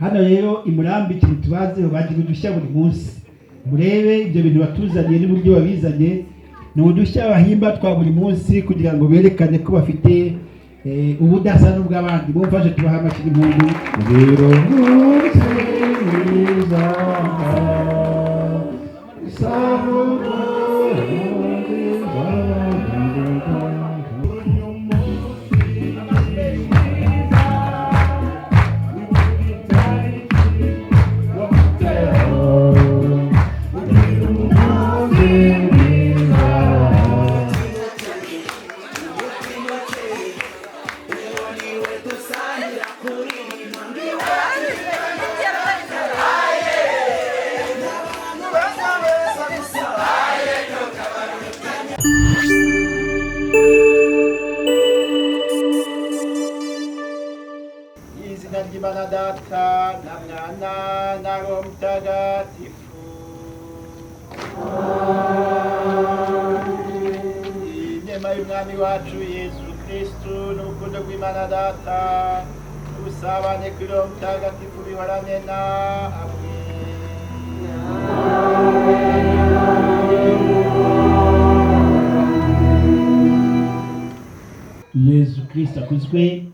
Hano rero i Murambi, ikintu tubaziho, bagira udushya buri munsi. Murebe ibyo bintu batuzaniye n'uburyo babizanye, ni udushya bahimba twa buri munsi kugira ngo berekane ko bafite ubudasa n'ubw'abandi. Mumfashe tubaha amashyi n'impundu. Rero umunsi mwiza, isabukuru nziza. Izina ry'Imana Data na Mwana na Roho Mutagatifu. Inema y'Umwami wacu Yezu Kristu n'urukundo rw'Imana Data n'ubusabane kuri Roho Mutagatifu bihorane na amwe. Yezu Kristu akuzwe.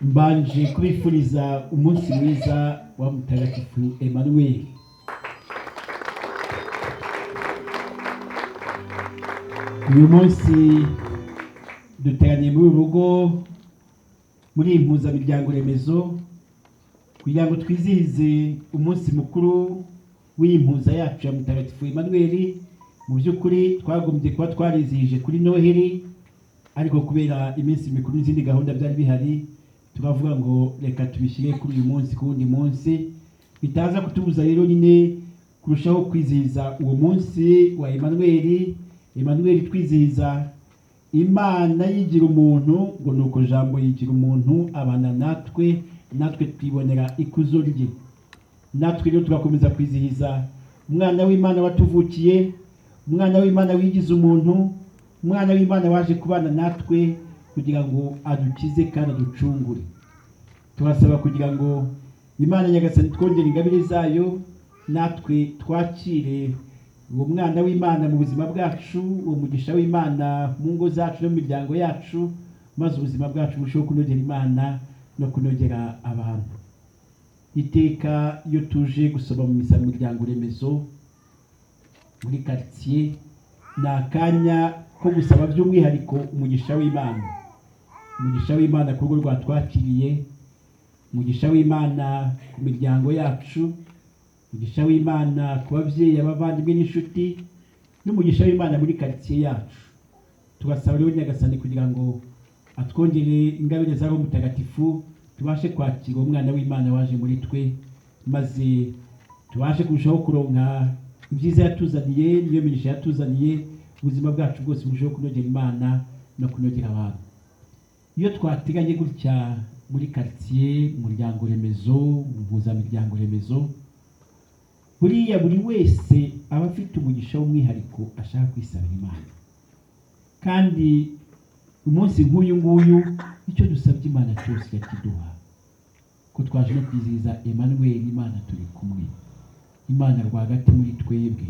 Mbanje kubifuriza umunsi mwiza wa Mutagatifu Emmanuel. Uyu munsi duteraniye muri uru rugo, muri iyi mpuzamiryango remezo, kugira ngo twizihize umunsi mukuru w'iyi mpuza yacu ya Mutagatifu Emmanuel. Mu by'ukuri twagombye kuba twarizihije kuri Noheli, ariko kubera iminsi mikuru n'izindi gahunda byari bihari, turavuga ngo reka tubishyire kuri uyu munsi, ku wundi munsi. Bitaza kutubuza rero nyine kurushaho kwizihiza uwo munsi wa Emmanuel. Emmanuel, twizihiza Imana yigira umuntu, ngo nuko Jambo yigira umuntu abana natwe, natwe twibonera ikuzo rye. Natwe rero tugakomeza kwizihiza umwana w'Imana watuvukiye, umwana w'Imana wigize umuntu, umwana w'Imana waje kubana natwe kugira ngo adukize kandi aducungure. Turasaba kugira ngo Imana Nyagasani twongere ingabire zayo, natwe twakire uwo mwana w'Imana mu buzima bwacu, uwo mugisha w'Imana mu ngo zacu no mu miryango yacu, maze ubuzima bwacu burusheho kunogera Imana no kunogera abantu. Iteka iyo tuje gusoma mu misa mu miryango remezo muri quartier, ni akanya ko gusaba by'umwihariko umugisha w'Imana, umugisha w'Imana ku rugo rwatwakiriye, umugisha w'Imana ku miryango yacu, umugisha w'Imana ku babyeyi, abavandimwe n'inshuti, n'umugisha w'Imana muri quartier yacu. Tugasaba rero Nyagasani kugira ngo atwongere ingabire za Roho Mutagatifu, tubashe kwakira uwo mwana w'Imana waje muri twe, maze tubashe kurushaho kuronka ibyiza yatuzaniye, niyo migisha yatuzaniye, ubuzima bwacu bwose burusheho kunogera Imana no kunogera abantu. Iyo twateganye gutya muri quartier, mu muryango remezo, mu mpuzamiryango remezo, buriya buri wese aba afite umugisha w'umwihariko ashaka kwisabira Imana. Kandi umunsi nk'uyu nguyu, icyo dusabye Imana cyose irakiduha, ko twaje no kwizihiza Emmanuel, Imana turi kumwe, Imana rwagati muri twebwe.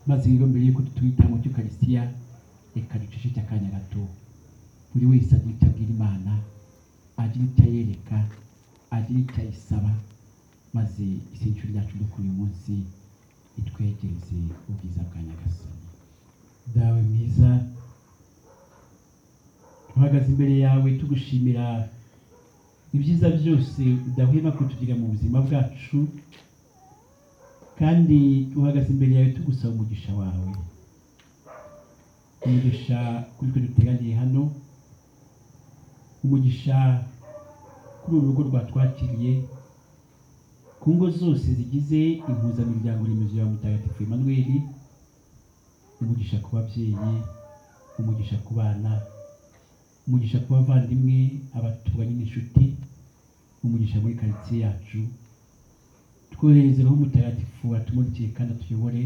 Maze rero mbere yuko tutwita mu cy'Ukarisitiya, reka duceceke akanya gato, buri wese agira icyo abwira Imana, agira icyo ayereka, agira icyo ayisaba, maze isengesho ryacu ryo kuri uyu munsi itwegereze ubwiza bwa Nyagasani. Dawe mwiza, duhagaze imbere yawe tugushimira ibyiza byose udahwema kutugira mu buzima bwacu, kandi duhagaze imbere yawe tugusaba umugisha wawe, umugisha kuri twe duteraniye hano, umugisha kuri uru rugo rwatwakiriye, ku ngo zose zigize impuzamiryango remezo ya Mutagatifu Emmanuel, umugisha ku babyeyi, umugisha ku bana, umugisha ku bavandimwe, abaturanyi n'inshuti, umugisha muri quartier yacu. Twohereze Roho Mutagatifu atumurikire kandi atuyobore,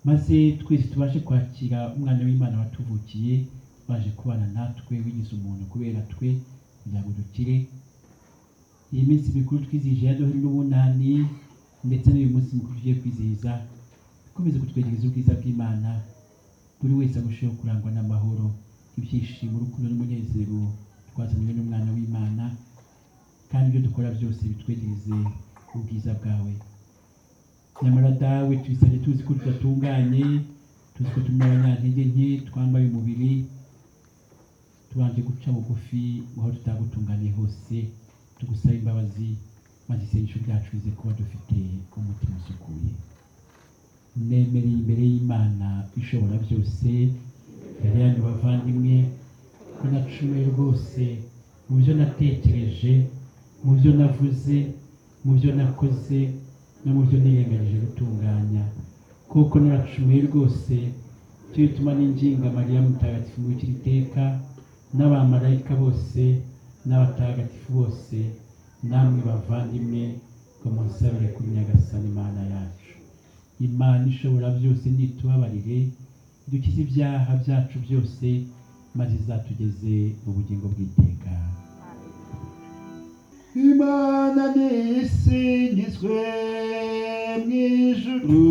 maze twese tubashe kwakira umwana w'Imana watuvukiye, waje kubana natwe, wigize umuntu kubera twe kugira ngo dukire. Iyi minsi mikuru twizihije ya Noheli n'Ubunani ndetse n'uyu munsi mukuru tugiye kwizihiza, ikomeze kutwegereza ubwiza bw'Imana, buri wese arusheho kurangwa n'amahoro, ibyishimo, urukundo n'umunezero twazaniwe n'Umwana w'Imana, kandi ibyo dukora byose bitwegereze ubwiza bwawe. Nyamara Dawe, tubisabye tuzi ko tudatunganye, tuzi ko turi abanyantege nke, twambaye umubiri, tubanje guca bugufi aho tutagutunganye hose, tugusaba imbabazi, maze isengesho ryacu rize kuba dufite umutima usukuye. Nemereye imbere y'Imana ishobora byose, imbere yanyu bavandimwe, ko nacumuye rwose mu byo natekereje, mu byo navuze, mu byo nakoze no mu byo nirengagije gutunganya, kuko naracumuye rwose. Cyo bituma ninginga Mariya Mutagatifu w'ikiri iteka, n'abamarayika bose n'abatagatifu bose, namwe bavandimwe, ngo munsabire kuri Nyagasani Imana yacu. Imana ishobora byose nitubabarire, dukize ibyaha byacu byose, maze izatugeze mu bugingo bw'iteka. Imana nisingizwe mu ijuru.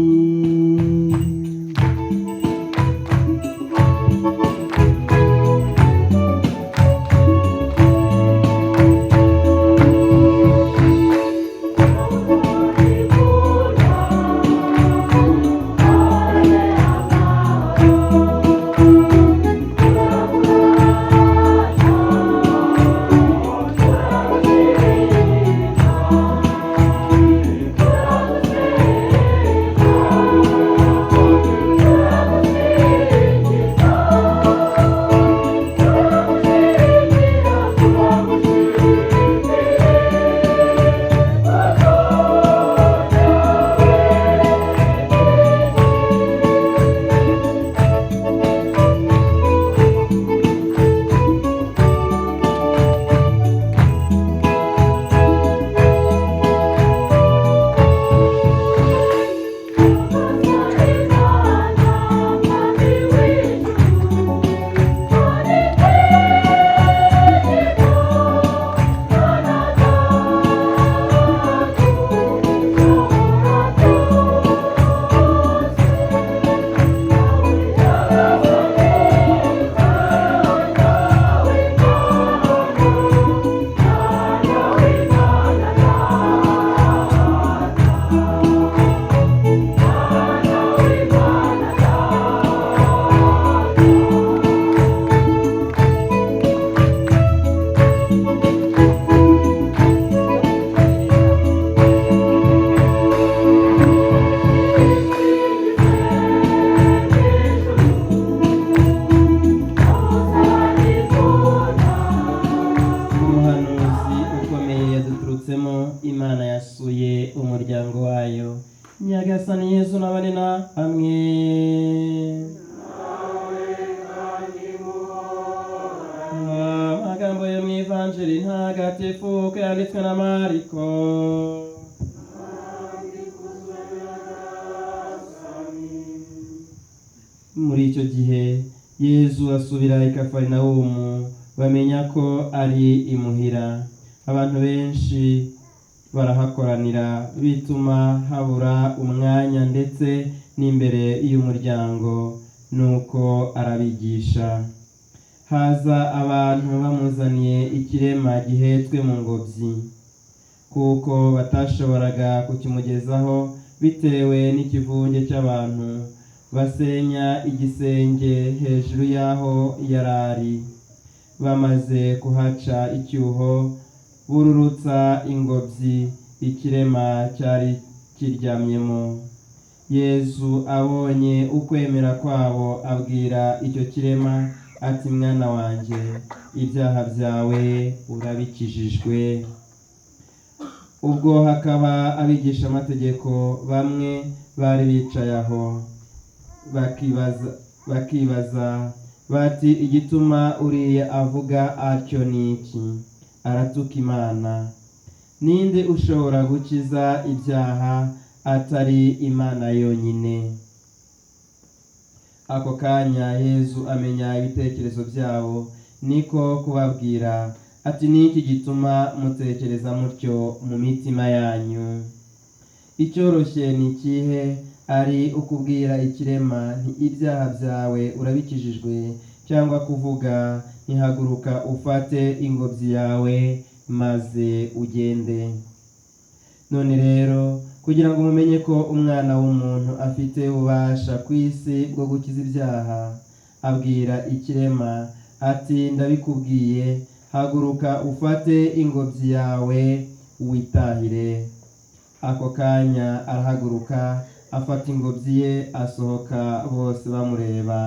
Umuhanuzi ukomeye yaduturutsemo, Imana yasuye umuryango wayo. Nyagasani Yezu nabane na hamwe. Amagambo yo mu Ivanjiri ntagatifu uko yanditswe na Mariko. Muri icyo gihe Yezu asubira i Kafarinawumu, bamenya ko ari imuhira. Abantu benshi barahakoranira, bituma habura umwanya ndetse n'imbere y'umuryango, nuko arabigisha. Haza abantu bamuzaniye ikirema gihetswe mu ngobyi, kuko batashoboraga kukimugezaho bitewe n'ikivunge cy'abantu, basenya igisenge hejuru y'aho yari ari. Bamaze kuhaca icyuho, bururutsa ingobyi ikirema cyari kiryamyemo. Yezu abonye ukwemera kwabo, abwira icyo kirema ati: "Mwana wanjye, ibyaha byawe urabikijijwe." Ubwo hakaba abigishamategeko bamwe bari bicaye aho, bakibaza bati: "Igituma uriya avuga atyo ni iki? Aratuka Imana. Ninde ushobora gukiza ibyaha atari Imana yonyine?" Ako kanya Yezu amenya ibitekerezo byabo, niko kubabwira ati: "Ni iki gituma mutekereza mutyo mu mitima yanyu? Icyoroshye ni ikihe? Ari ukubwira ikirema nti: 'Ibyaha byawe urabikijijwe,' cyangwa kuvuga nti: 'Haguruka ufate ingobyi yawe maze ugende?' None rero, kugira ngo mumenye ko Umwana w'umuntu afite ububasha ku isi bwo gukiza ibyaha," abwira ikirema ati: "Ndabikubwiye, haguruka ufate ingobyi yawe witahire." Ako kanya arahaguruka, afata ingobyi ye, asohoka bose bamureba,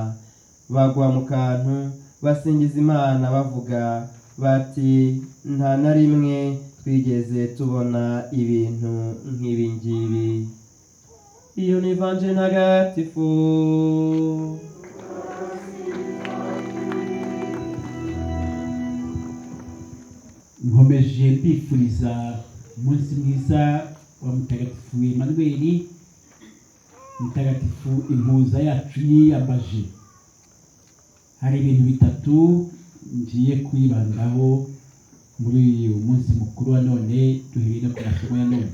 bagwa mu kantu, basingiza Imana bavuga bati: "Nta na rimwe twigeze tubona ibintu nk'ibi ngibi." Iyo ni Ivanjiri ntagatifu. Nkomeje mbifuriza umunsi mwiza wa Mutagatifu Emanuweli, mutagatifu impuza yacu yiyambaje. Hari ibintu bitatu ngiye kwibandaho muri uyu munsi mukuru wa none, duhereye no ku masomo ya none.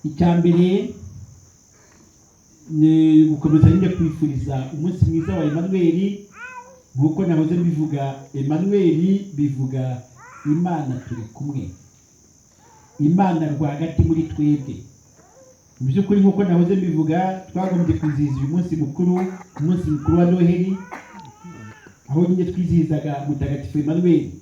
Icya mbere ni gukomeza nyine kwifuriza umunsi mwiza wa Emanuweli. Nk'uko nahoze mbivuga, Emanuweli bivuga Imana turi kumwe, Imana rwagati muri twebwe. Mu by'ukuri, nk'uko nahoze mbivuga, twagombye kwizihiza uyu munsi mukuru, umunsi mukuru wa Noheli, aho nyine twizihizaga Mutagatifu Emanuweli.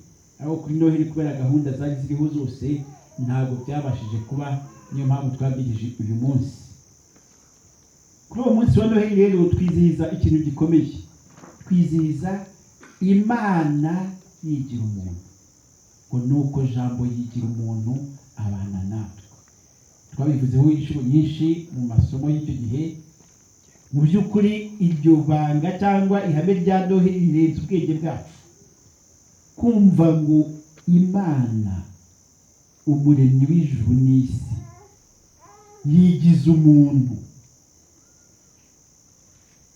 Aho kuri Noheli, kubera gahunda zari ziriho zose, ntabwo byabashije kuba, niyo mpamvu twabyigije uyu munsi. Kuri uwo munsi wa Noheli rero twizihiza ikintu gikomeye, twizihiza Imana yigira umuntu, ngo nuko Jambo yigira umuntu abana natwe. Twabivuzeho inshuro nyinshi mu masomo y'icyo gihe. Mu by'ukuri, iryo banga cyangwa ihame rya Noheli rirenze ubwenge bwacu. Kumva ngo Imana umuremyi w'ijuru n'isi yigize umuntu,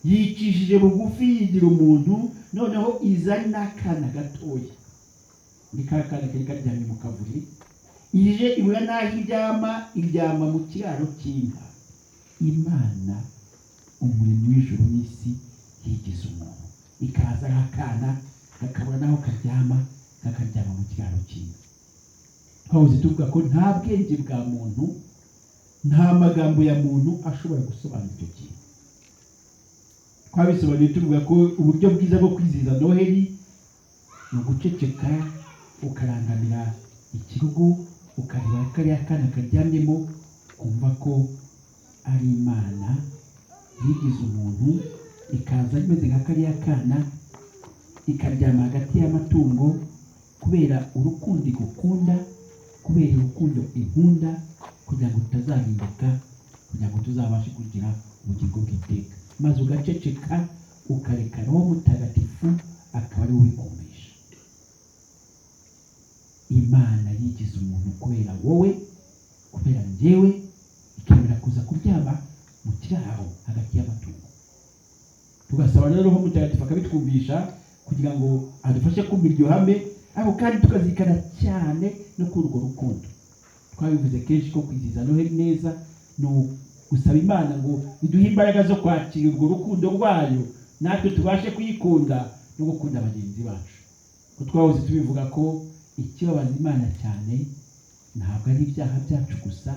yicishije bugufi, yigira umuntu, noneho iza ari n'akana gatoya, ni ka kana kari karyamye mu kavuri, ije ibura n'aho iryama, iryama mu kiraro cy'inka. Imana umuremyi w'ijuru n'isi yigize umuntu, ikaza ari akana kakabura n'aho karyama, kakaryama mu kiraro cy'inka. Twahoze tuvuga ko nta bwenge bwa muntu, nta magambo ya muntu ashobora gusobanura icyo kintu. Twabisobanuye tuvuga ko uburyo bwiza bwo kwizihiza Noheli ni uguceceka, ukarangamira ikirugu, ukareba kariya kana karyamyemo, kumva ko ari Imana yigize umuntu, ikaza imeze nka kariya kana, ikaryama hagati y'amatungo kubera urukundo igukunda, kubera urukundo inkunda, kugira ngo tutazarimbuka, kugira ngo tuzabashe kugira ubugingo bw'iteka. Maze ugaceceka, ukareka Roho Mutagatifu akaba ari we ubikumvisha. Imana yigize umuntu kubera wowe, kubera njyewe, ikemera kuza kuryama mu kiraro hagati y'amatungo. Tugasaba rero Roho Mutagatifu akabitwumvisha kugira ngo adufashe kumva iryo hame, ariko kandi tukazirikana cyane no kuri urwo rukundo. Twabivuze kenshi ko kwizihiza Noheli neza ni gusaba Imana ngo iduhe imbaraga zo kwakira urwo rukundo rwayo, natwe tubashe kuyikunda no gukunda bagenzi bacu. Ko twahoze tubivuga ko ikibabaza Imana cyane ntabwo ari ibyaha byacu gusa,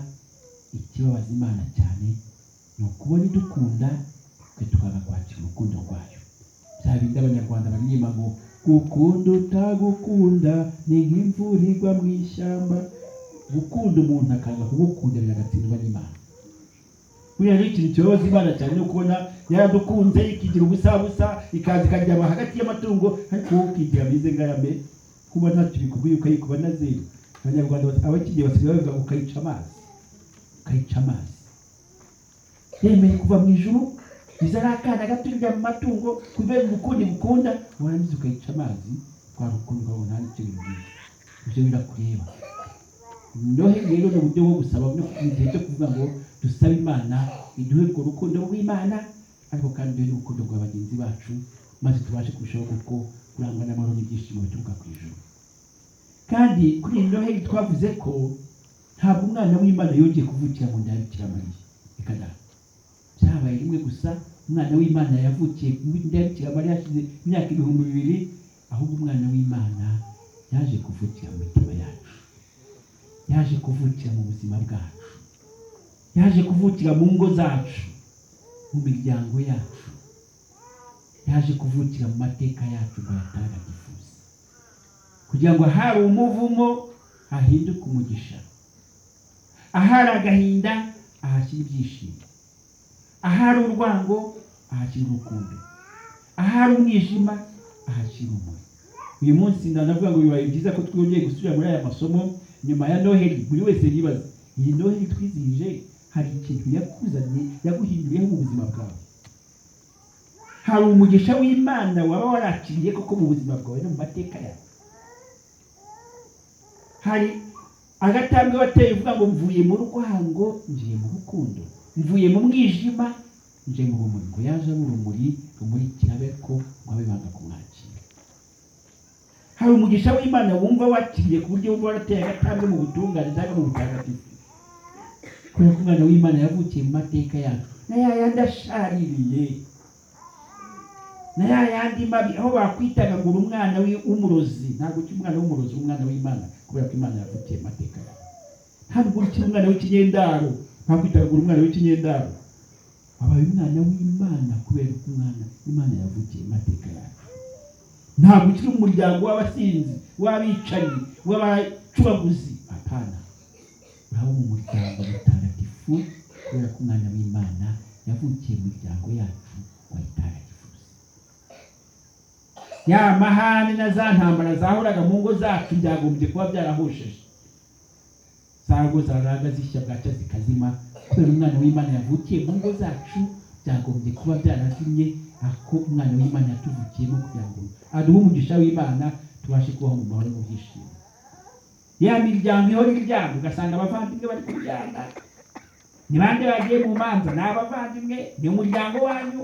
ikibabaza Imana cyane ni ukubona idukunda, twe tukanga kwakira urukundo rwayo. Bya bindi Abanyarwanda baririmba ngo: "Gukunda utagukunda ni nk'imvura igwa mu ishyamba." Gukunda umuntu akanga kugukunda biragatsindwa n'Imana. Buriya rero ikintu kibabaza Imana cyane ni ukubona yaradukunze, ikigira ubusabusa, ikaza ikaryama hagati y'amatungo, ariko wowe ukigira ameze ngarame, kuba ntacyo bikubwiye, ukayikuba na zeru. Abanyarwanda abakigiye basigaye bavuga ngo ukayica amazi, ukayica amazi. Yemeye kuva mu ijuru, iza ari akana gato, irya mu matungo kubera urukundo igukunda, warangiza ukayica amazi rwa rukundo rwawe, nta n'icyo bimubwiye. Ibyo birakureba. Noheli rero ni uburyo bwo gusaba, no mu gihe cyo kuvuga ngo dusabe Imana iduhe urwo rukundo rw'Imana, ariko kandi duhe n'urukundo rwa bagenzi bacu, maze tubashe kurushaho kuko kurangwa n'amahoro n'ibyishimo bituruka ku ijuru. Kandi kuri iyi Noheli twavuze ko ntabwo umwana w'Imana yongeye kuvukira mu nda ya Bikira Mariya. Reka da, byabaye rimwe gusa. Umwana w'Imana yavukiye mu nda ya Bikira Mariya hashize imyaka 2000. Ahubwo umwana w'Imana yaje kuvukira mu mitima yacu, yaje kuvukira mu buzima bwacu, yaje kuvukira mu ngo zacu, mu miryango yacu, yaje kuvukira mu mateka yacu ngo ayatagatifuze, kugira ngo ahari umuvumo hahinduke umugisha, ahari agahinda ahashyira ibyishimo, ahari urwango ahashyira urukundo, ahari umwijima ahashyira urumuri. Uyu munsi ndanavuga ngo bibaye byiza ko twongeye gusubira muri aya masomo nyuma ya Noheli. Buri wese yibaza, iyi Noheli twizihije hari ikintu yakuzanye, yaguhinduriyeho mu buzima bwawe? Hari umugisha w'Imana waba warakiriye koko mu buzima bwawe no mu mateka yawe? Hari agatambwe wateye uvuga ngo mvuye mu rwango ngiye mu rukundo, mvuye mu mwijima nje mu rumuri? Ngo yaje ari urumuri rumurikira abe ko ngo abe banga kumwakira. Hari umugisha w'Imana wumva wakiriye ku buryo wumva warateye agatambwe mu butungane cyangwa mu butagatifu? Kubera ko umwana w'Imana yavukiye mu mateka yacu, na ya yandi ashaririye, na ya yandi mabi, aho bakwitaga ngo uri umwana w'umurozi, ntabwo ukiri umwana w'umurozi, uri umwana w'Imana, kubera ko Imana yavukiye mu mateka yawe. Ntabwo ukiri umwana w'ikinyendaro, bakwitaga ngo uri umwana w'ikinyendaro, wabaye umwana w'Imana kubera ko umwana Imana yavukiye mu mateka yacu. Ntabwo ukiri umuryango w'abasinzi, w'abicanyi, w'abacubaguzi, apana, uraba mu muryango mutagatifu kubera ko umwana w'Imana yavukiye mu miryango yacu wayitagatifuza. Ya mahane na za ntambara zahoraga mu ngo zacu byagombye kuba byarahosheje, za ngo zaraga zishya bwacya zikazima, kubera umwana w'Imana yavukiye mu ngo zacu. Byagombye kuba byarazimye, ako umwana w'Imana yatuvukiyemo kugira ngo aduhe umugisha w'Imana, tubashe kubaho mu mahoro no mu byishimo. Ya miryango ihora iryana, ugasanga abavandimwe bari kuryana. Ni bande bagiye mu manza? Ni abavandimwe, ni umuryango wanyu.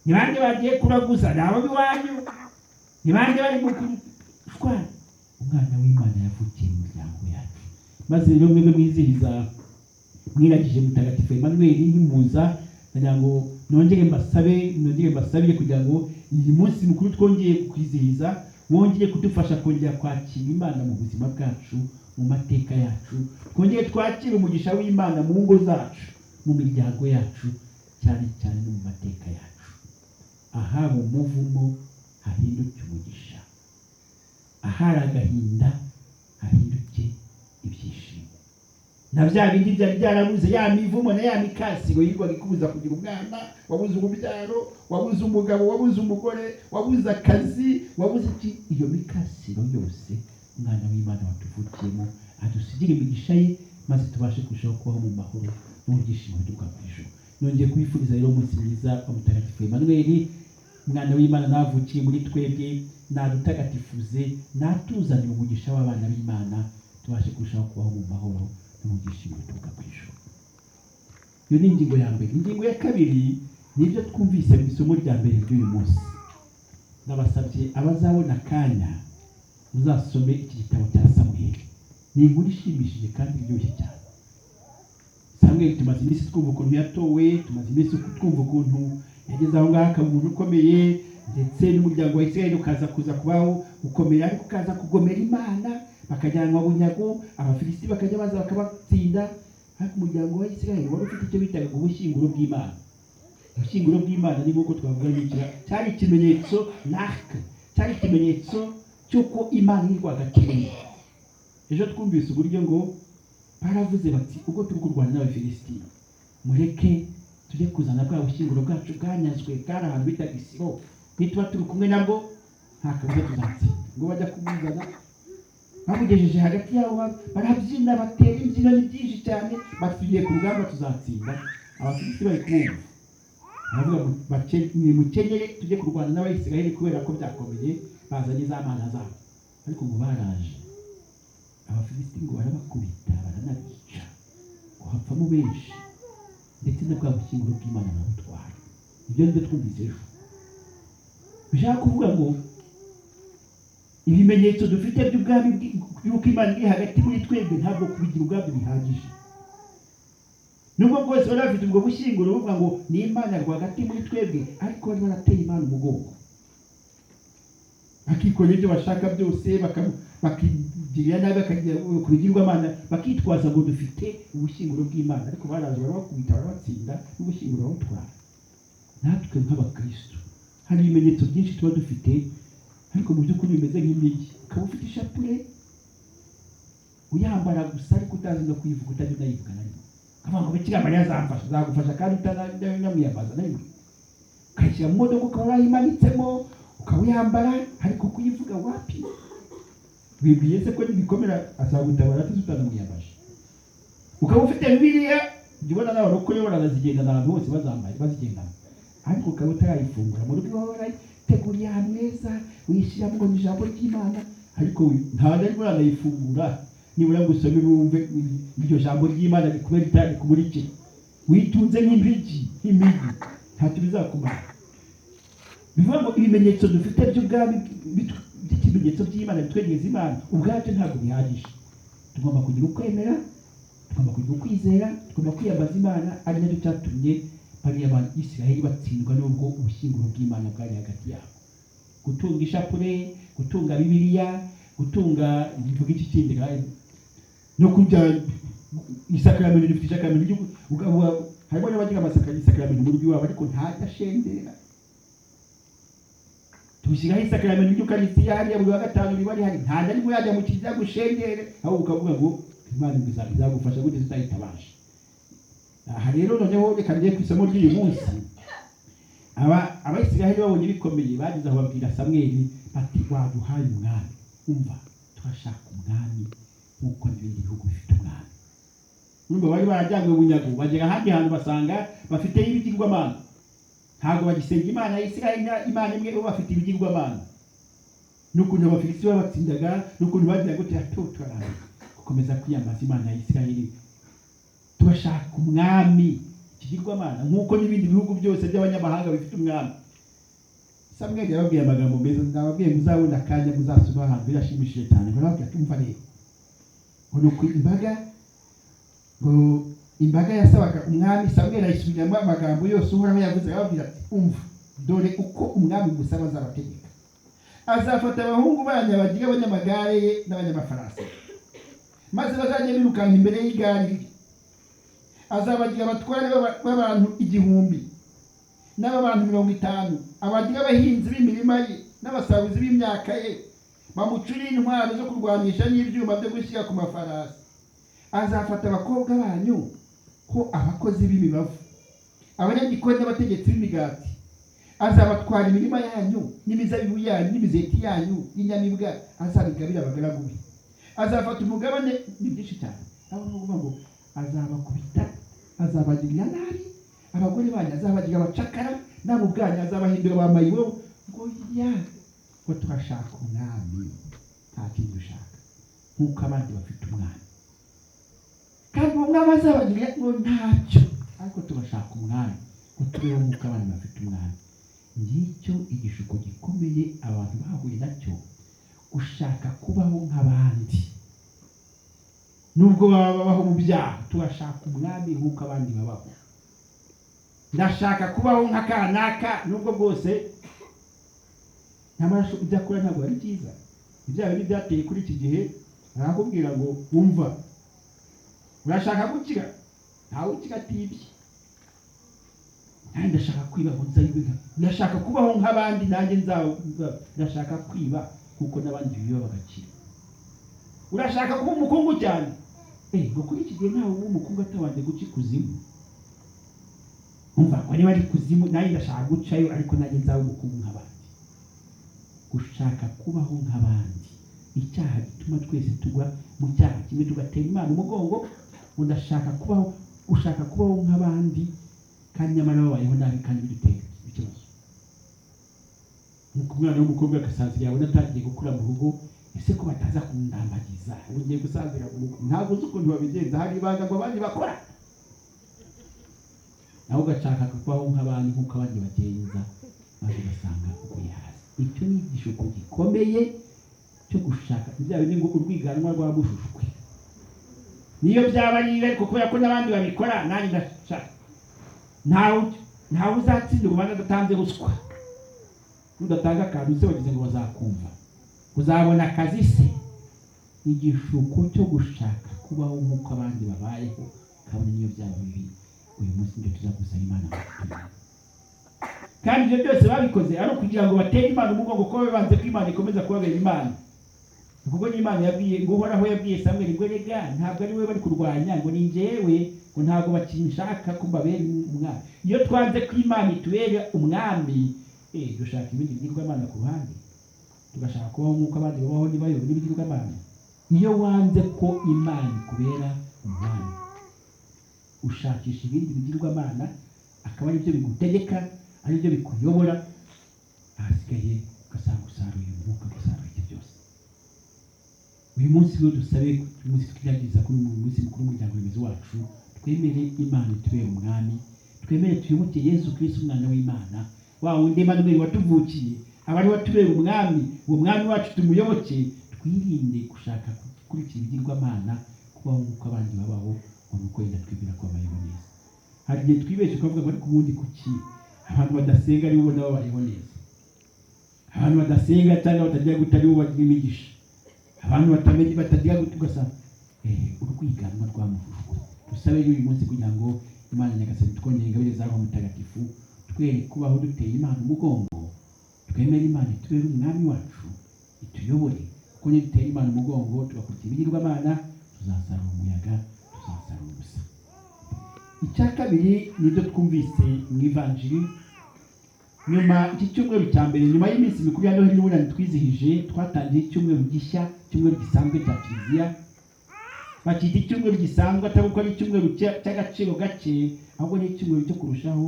Ni bande bagiye kuraguza? Ni ab'iwanyu. Ni bande bari mu kushwana? Umwana w'Imana yavukiye mu miryango yacu. Maze rero mwebwe mwizihiza mwiragije mutagatifu Emmanuel nk'impuza, ndagira ngo nongere mbasabe, nongere mbasabire kugira ngo uyu munsi mukuru twongeye kwizihiza wongere kudufasha kongera kwakira Imana mu buzima bwacu, mu mateka yacu, twongere twakire umugisha w'Imana mu ngo zacu, mu miryango yacu, cyane cyane no mu mateka yacu. Ahaba umuvumo hahinduke umugisha, ahari agahinda hahinduke ibyishimo, na bya bindi byari byarabuze, ya mivumo na ya mikasiro yirirwaga ikubuza kugira umwana, wabuze urubyaro, wabuze umugabo, wabuze umugore, wabuze akazi, wabuze iki, iyo mikasiro yose umwana w'Imana watuvukiyemo adusigire imigisha ye, maze tubashe kurushaho kubaho mu mahoro no mu byishimo bituruka ku ijuru. Nongeye kubifuriza rero umunsi mwiza wa mutagatifu Emmanuel. Umwana w'Imana navukiye muri twebwe, nadutagatifuze, natuzanire umugisha w'abana b'Imana, tubashe kurushaho kubaho mu mahoro no mu byishimo bituruka ku ijuru. Iyo ni ingingo ya mbere. Ingingo ya kabiri ni ibyo twumvise mu isomo rya mbere ry'uyu munsi. Ndabasabye abazabona akanya muzasome iki gitabo cya Samweli. Ni inkuru ishimishije kandi iryoshye cyane. Samweli tumaze iminsi twumva ukuntu yatowe, tumaze iminsi twumva ukuntu yageze aho ngaho akaba umuntu ukomeye, ndetse n'umuryango wa Isirayeli ukaza kuza kubaho gukomera, ariko ukaza kugomera Imana, bakajyanwa bunyago, Abafilisiti bakajya baza bakabatsinda. Ariko umuryango wa Isirayeli wari ufite icyo bitaga ubushyinguro bw'Imana. Ubushyinguro bw'Imana ni nk'uko twavuga n'ikira, cyari ikimenyetso, l'ark, cyari ikimenyetso cy'uko Imana iri rwagati muri bo. Ejo twumvise uburyo ngo baravuze bati ubwo turi kurwana n'Abafilisiti, mureke tujye kuzana bwa bushyinguro bwacu bwanyazwe, bwari ahantu bitaga Isiro, nituba turi kumwe nabwo nta kabuza tuzatsinda. Ngo bajya kubuzana, babugejeje hagati yabo barabyina, batera imbyino, ni byinshi cyane, bati tugiye ku rugamba tuzatsinda. Abafilisiti bari kubumva, baravuga ngo nimukenyere tujye kurwana n'Abayisiraheli kubera ko byakomeye, bazanye za mana zabo. Ariko ngo baraje, Abafilisiti ngo barabakubita, baranabica, ngo hapfamo benshi, ndetse na bwa bushyinguro bw'Imana barabutwara. Ibyo nibyo twumvise ejo. Bishaka kuvuga ngo Ibimenyetso dufite by'ubwami by'uko Imana iri hagati muri twebwe, ntabwo kubigira ubwabyo bihagije. Nubwo bwose bari bafite ubwo bushyinguro buvuga ngo ni Imana rwagati muri twebwe, ariko bari barateye Imana umugongo, bakikorera ibyo bashaka byose, bakigirira nabi, bakagira ku bigirwamana, bakitwaza ngo dufite ubushyinguro bw'Imana, ariko baraje barabakubita, barabatsinda, n'ubushyinguro barabutwara. Natwe nk'abakristo hari ibimenyetso byinshi tuba dufite, ariko mu by'ukuri bimeze nk'impigi. Ukaba ufite ishapure uyambara gusa, ariko utazi no kuyivuga, utajya unayivuga na rimwe. Ukavuga ngo Bikira Mariya azamfasha, azagufasha kandi utanamwiyambaza na rimwe. Ukayishyira mu modoka, ukaba warayimanitsemo, ukaba uyambara, ariko kuyivuga wapi. Wibwiye se ko nibikomera azagutabara ate utanamwiyambaje? Ukaba ufite Bibiliya, jya ubona n'abarokore baranazigendana ahantu hose, bazambaye bazigendana, ariko ukaba utarayifungura. Mu rugo iwawe warayiteguriye ahantu heza, uyishyiramo ngo ni ijambo ry'Imana, ariko nta na rimwe uranayifungura nibura ngo usome wumve iryo jambo ry'Imana rikube ritari kumurikira. Witunze nk'impigi, nk'impigi, ntacyo bizakumara. Bivuga ngo ibimenyetso dufite by'ubwami by'ikimenyetso by'Imana bitwegereza Imana ubwabyo ntabwo bihagije. Tugomba kugira ukwemera, tugomba kugira ukwizera, tugomba kwiyambaza Imana, ari nacyo cyatumye bariya bantu Isiraheli batsindwa n'ubwo ubushyinguro bw'Imana bwari hagati yabo. Gutunga ishapure, gutunga Bibiliya, gutunga mvuga iki kindi, no kujya isakramento, dufite isakramento harimo n'abagira isakramento mu rugo iwabo, ariko ntajya ashendera. Tushyiraho isakramento ry'Ukaristiya hariya buri wa gatanu riba rihari, nta na rimwe yajya mu kiliziya gushendere, ahubwo ukavuga ngo Imana izagufasha gute tutayitabaje? Aha rero noneho reka njye ku isomo ry'uyu munsi. Abayisiraheli babonye bikomeye, bageze aho babwira Samweli bati: "Waduhaye umwami, umva, turashaka umwami nk'uko n'ibindi bihugu bifite umwami." Urumva bari barajyanywe bunyago, bagera ahandi hantu basanga bafite ibigirwamana, ntabwo bagisenga Imana ya Isiraheli, Imana imwe, bo bafite ibigirwamana. N'ukuntu Abafilisiti babatsindaga, n'ukuntu bagiraga gutya, turaranga gukomeza kwiyambaza Imana ya Isiraheli, turashaka umwami, ikigirwamana, nk'uko n'ibindi bihugu byose by'abanyamahanga bifite umwami. Samweli yababwiye amagambo meza. Ndababwiye, muzabona akanya muzasoma ahantu, birashimishije cyane. Barababwira ati: "Umva rero," ngo ni uku imbaga, ngo imbaga yasabaga umwami, Samweli ayisubiramo amagambo yose Uhoraho yavuze. Arababwira ati: "Umva, dore uko umwami musaba azabategeka: azafata abahungu banyu abagire abanyamagare ye n'abanyamafarasi, maze bazajya birukanka imbere y'igare rye. Azabagira abatware b'abantu 1000 n'ab'abantu 50, abagira abahinzi b'imirima ye n'abasaruzi b'imyaka ye, bamucurire intwaro zo kurwanisha n'ibyuma byo gushyira ku mafarasi. Azafata abakobwa banyu ko abakozi b'imibavu, abanyagikoni n'abategetsi b'imigati. Azabatwara imirima yanyu n'imizabibu yanyu n'imizeti yanyu y'inyamibwa, azabigabira abagaragu be. Azafata umugabane." Ni byinshi cyane. Aho ni ukuvuga ngo azabakubita, azabagirira nabi, abagore banyu azabagira abacakara, namwe ubwanyu azabahindura ba mayibobo. Ngo ya ngo turashaka umwami, nta kindi dushaka, nk'uko abandi bafite umwami, kandi uwo mwami azabagirira, ngo ntacyo, ariko turashaka umwami ngo tubeho nk'uko abandi bafite umwami. Ngicyo igishuko gikomeye abantu bahuye nacyo, gushaka kubaho nk'abandi nubwo baba babaho mu byaha. Turashaka umwami nk'uko abandi babaho, ndashaka kubaho nka kanaka nubwo bwose nyamara ibyo akora ntabwo ari byiza. Ibyaha bindi byateye kuri iki gihe, barakubwira ngo: "Wumva, urashaka gukira, ntawe ukira atibye." Nanjye ndashaka kwiba ngo nzayibe, ndashaka kubaho nk'abandi, nanjye ndashaka kwiba kuko n'abandi biba bagakira. Urashaka kuba umukungu cyane, ngo kuri iki gihe ntawe uba umukungu atabanje guca ikuzimu. Umva ngo niba ari ikuzimu, nanjye ndashaka gucayo, ariko nanjye nzaba umukungu nk'abandi. Gushaka kubaho nk'abandi, icyaha gituma twese tugwa mu cyaha kimwe, tugatera Imana umugongo. Ngo ndashaka kubaho, ushaka kubaho nk'abandi, kandi nyamara babayeho nabi, kandi bidutera ikibazo. Nk'uko umwana w'umukobwa agasazira, yabona atangiye gukura mu rugo: "Ese ko bataza kundambagiza, ubu ngiye gusazira mu rugo?" Ntabwo uzi ukuntu babigenza, hari ibanga ngo abandi bakora, nawe ugashaka kubaho nk'abandi nk'uko abandi bagenza, maze ugasanga uguye hasi. Icyo ni igishuko gikomeye. Cyo gushaka bya bindi ngo urwiganwa rwa bushushwe, niyo byaba ari bibi, ariko kubera ko n'abandi babikora nanjye ndashaka. Ntawe uzatsinda urubanza adatanze ruswa. Nudatanga akantu se wagize ngo bazakumva, uzabona akazi se? Igishuko cyo gushaka kubaho nk'uko abandi babayeho, kabone niyo byaba bibi, uyu munsi nibyo tuzagusaba Imana ngo itubere. Kandi ibyo byose babikoze ari ukugira ngo batere Imana umugongo, kuko babanze ko Imana ikomeza kubabera Imana. Kuko n'Imana yabwiye ngo, Uhoraho yabwiye Samweli ngo: "Erega ntabwo ari we bari kurwanya," ngo "ni njyewe," ngo "ntabwo bakinshaka ko mbabera umwami." Iyo twanze ko Imana itubera umwami, dushaka ibindi bigirwamana ku ruhande, tugashaka kubaho nk'uko abandi babaho ntibayobe n'ibigirwamana. Iyo wanze ko Imana ikubera umwami, ushakisha ibindi bigirwamana, akaba aribyo bigutegeka, aribyo bikuyobora, ahasigaye ugasanga usaruye umwuka, ugasaruye ibyo byose. Uyu munsi rero dusabe, uyu munsi twigerageza kuri uyu munsi mukuru w'umuryango remezo wacu, twemere Imana itubere umwami, twemere tuyoboke Yesu Kristo, umwana w'Imana, wa wundi Emanuweli watuvukiye, aba ari watubera umwami. Uwo mwami wacu tumuyoboke, twirinde gushaka gukurikira ibigirwamana, kubaho nk'uko abandi babaho, ngo ni uko wenda twibwira ko babayeho neza. Hari igihe twibeshya ukavuga ngo: "Ariko ubundi kuki abantu badasenga aribo ubona babayeho neza? Abantu badasenga cyangwa batagira gute aribo bagira imigisha, abantu batamenye batagira gute?" Ugasanga urwiganwa rwamuvujwe. Dusabe rero uyu munsi kugira ngo Imana Nyagasani twongere ingabire za Roho Mutagatifu, twere kubaho duteye Imana umugongo, twemere Imana itubere umwami wacu, ituyobore, kuko nidutera Imana umugongo tugakurikira ibigirwamana, tuzasarura umuyaga, tuzasarura ubusa. Icya kabiri nibyo twumvise mu ivanjiri. Nyuma iki cyumweru cya mbere nyuma y'iminsi mikuru ya Noheli n'Ubunani twizihije, twatangiye icyumweru gishya, icyumweru gisanzwe cya Kiliziya. Bakita icyumweru gisanzwe atari uko ari icyumweru cy'agaciro gake, ahubwo ni icyumweru cyo kurushaho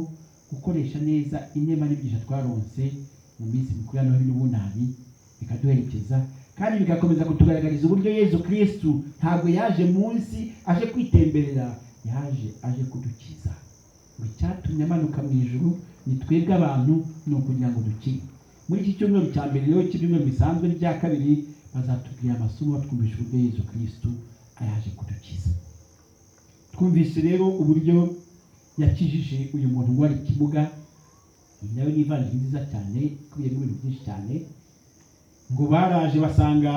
gukoresha neza inema n'imigisha twaronse mu minsi mikuru ya Noheli n'Ubunani, bikaduherekeza kandi bigakomeza kutugaragariza uburyo Yezu Kristu ntabwo yaje munsi aje kwitemberera, yaje aje kudukiza. Ngo icyatumye amanuka mu ijuru ni twebwe abantu, ni ukugira ngo dukire. Muri iki cyumweru cya mbere rero cy'ibyumweru bisanzwe n'ibya kabiri, bazatubwira amasomo batwumvisha uburyo Yezu Kristu yaje kudukiza. Twumvise rero uburyo yakijije uyu muntu ngo ari ikimuga. Iyi nayo ni ivanjiri nziza cyane, ikubiyemo ibintu byinshi cyane. Ngo baraje basanga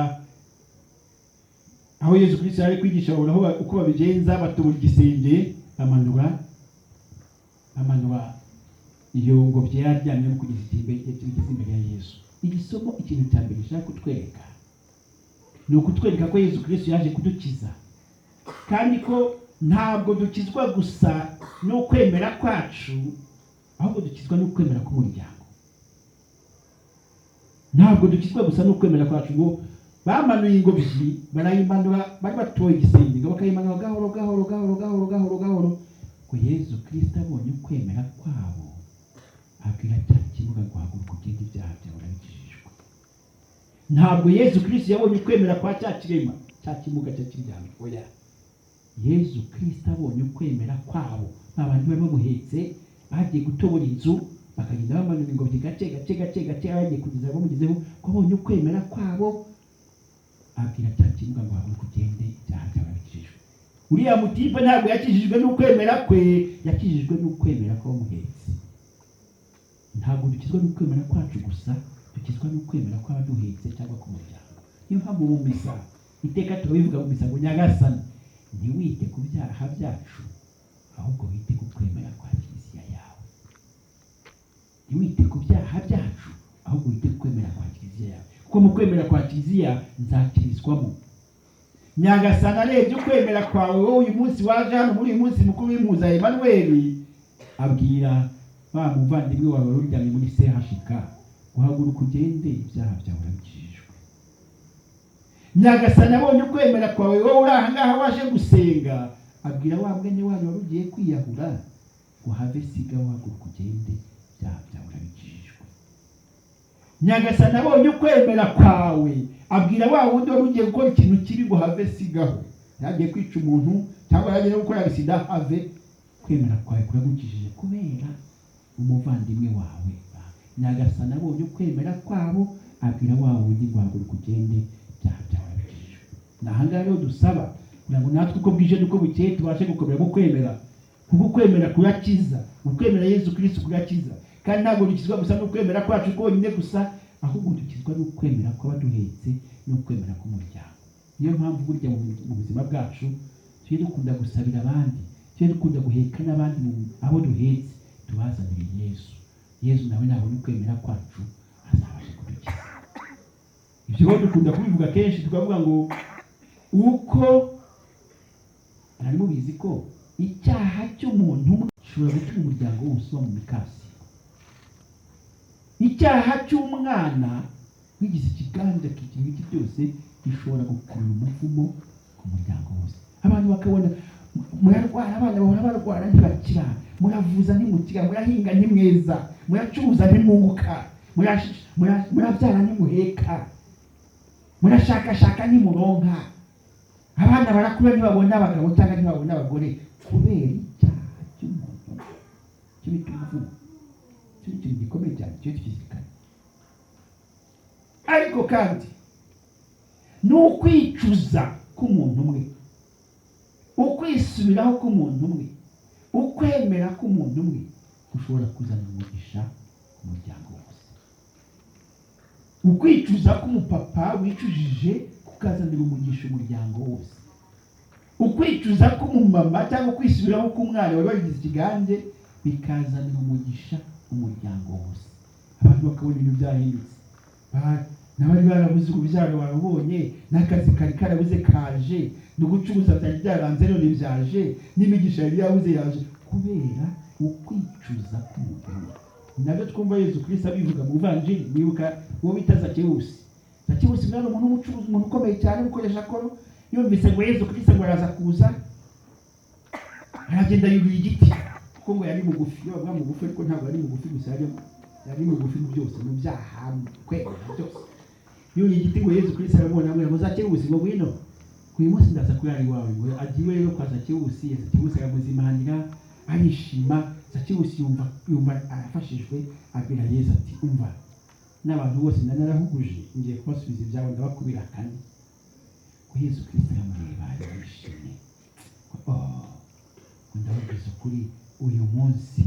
aho Yezu Kristo yari kwigisha, babura aho uko babigenza, batobora igisenge, bamanura iyo ngobyi yari aryamyemo kugeza igihe bigeze imbere ya Yesu. Iri somo, ikintu cya mbere rishaka kutwereka ni ukutwereka ko Yesu Kristo yaje kudukiza, kandi ko ntabwo dukizwa gusa n'ukwemera kwacu, ahubwo dukizwa n'ukwemera k'umuryango. Ntabwo dukizwa gusa n'ukwemera kwacu. Ngo bamanuye ingobyi, barayimanura, bari batoye igisenge, ngo bakayimanura gahoro gahoro gahoro gahoro gahoro gahoro. Ngo Yesu Kristo abonye ukwemera kwabo, abwira cya kimuga ngo: "Haguruka ugende, ibyaha byawe urabikijijwe." Ntabwo Yesu Kristo yabonye ukwemera kwa cya kirema, cya kimuga cya kiryamye, oya. Yesu Kristo abonye ukwemera kwabo, ba bandi bari bamuhetse, bagiye gutobora inzu, bakagenda bamanura ingobyi gake gake gake gake, bagiye kugeza bamugezeho, ko abonye ukwemera kwabo, abwira cya kimuga ngo: "Haguruka ugende, ibyaha byawe urabikijijwe." Uriya mutipe ntabwo yakijijwe n'ukwemera kwe, yakijijwe n'ukwemera kw'abamuhetse. Ntabwo dukizwa n'ukwemera kwacu gusa, dukizwa n'ukwemera kw'abaduhetse cyangwa k'umuryango. Niyo mpamvu mu misa iteka turabivuga mu misa ngo: "Nyagasani, ntiwite ku byaha byacu, ahubwo wite ku kwemera kwa Kiliziya yawe." Ntiwite ku byaha byacu, ahubwo wite ku kwemera kwa Kiliziya yawe, kuko mu kwemera kwa Kiliziya nzakirizwamo. Nyagasani arebye ukwemera kwawe, wowe uyu munsi waje hano muri uyu munsi mukuru w'impuza Emmanuel, abwira wa muvandimwe wawe wari uryamye muri CHK: "Guhaguruka ugende, ibyaha byawe urabikijijwe." Nyagasani abonye ukwemera kwawe, wowe uri aha ngaha waje gusenga, abwira wa mwene wanyu wari ugiye kwiyahura ngo: "Have, siga, uhaguruka ugende, ibyaha byawe urabikijijwe." Nyagasani abonye ukwemera kwawe, abwira wa wundi wari ugiye gukora ikintu kibi ngo: "Have, sigaho," yagiye kwica umuntu cyangwa yagiye gukora sida, "Have, kwemera kwawe kuragukijije kubera umuvandimwe wawe." Nyagasani abonye ukwemera kwabo, abwira wa wundi ngo: "Haguruka ugende, Ni ahangaha rero dusaba kugira ngo natwe uko bwije n'uko bukeye tubashe gukomera mu kwemera, kuko ukwemera kurakiza, ukwemera Yezu Kristo kurakiza. Kandi ntabwo dukizwa gusa n'ukwemera kwacu konyine gusa, ahubwo dukizwa n'ukwemera kw'abaduhetse n'ukwemera k'umuryango. Niyo mpamvu burya mu buzima bwacu tujye dukunda gusabira abandi, tujye dukunda guheka n'abandi abo duhetse, tubazanire Yezu. Yezu nawe nabona ukwemera kwacu azabasha kudukiza. Ibyo rero dukunda kubivuga kenshi, tukavuga ngo uko mwari mubizi ko icyaha cy'umuntu umwe gishobora gutuma umuryango wose uba mu mikasi. Icyaha cy'umwana wigize ikiganda kigira ibiti byose gishobora gukurura umuvumo ku muryango wose. Abantu bakabona murarwara, abana bahora barwara ntibakira, muravuza ntimukira, murahinga ntimweza, muracuruza ntimwunguka, murabyara ntimuheka, murashakashaka ntimuronka, abana barakura ntibabona abagabo cyangwa ntibabona abagore, kubera icyaha cy'umuntu cyo bita umuvumo. Icyo ni ikintu gikomeye cyane, cyo tukizirikana. Ariko kandi ni ukwicuza k'umuntu umwe, ukwisubiraho k'umuntu umwe, ukwemera k'umuntu umwe gushobora kuzana umugisha ku muryango wose. Ukwicuza k'umupapa wicujije kukazanira umugisha umuryango wose. Ukwicuza k'umumama cyangwa ukwisubiraho k'umwana wari wagize ikigange bikazanira umugisha umuryango wose. Abantu bakabona ibintu byahindutse, n'abari barabuze urubyaro barubonye, n'akazi kari karabuze kaje, no gucuruza byari byaranze none byaje, n'imigisha yari yabuze yaje, kubera ukwicuza k'umuntu umwe. Nabyo twumva Yezu Kristo abivuga mu Ivanjiri. Mwibuka uwo bita Zakewusi. Zakewusi mwari umuntu w'umucuruzi, umuntu ukomeye cyane ukoresha koro. Yumvise ngo Yezu Kristo ngo araza kuza, aragenda yurira igiti, kuko ngo yari mugufi. Iyo bavuga mugufi, ariko ntabwo yari mugufi gusa, yari mugufi mu byose, mu byaha, mu kwemera byose. Yuriye igiti ngo Yezu Kristo aramubona, ngo Zakewusi ngo ngwino, uyu munsi ndaza kurara iwawe. Ngo agiwe rero kwa Zakewusi, Zakewusi aramuzimanira, arishima. Zakewusi yumva arafashijwe, abwira Yezu ati umva, n'abantu bose narahuguje, ngiye kubasubiza ibyabo, ndabakubira kane. Ngo Yezu Kristo aramureba yarishimye. Oh, ndababwiza ukuri, uyu munsi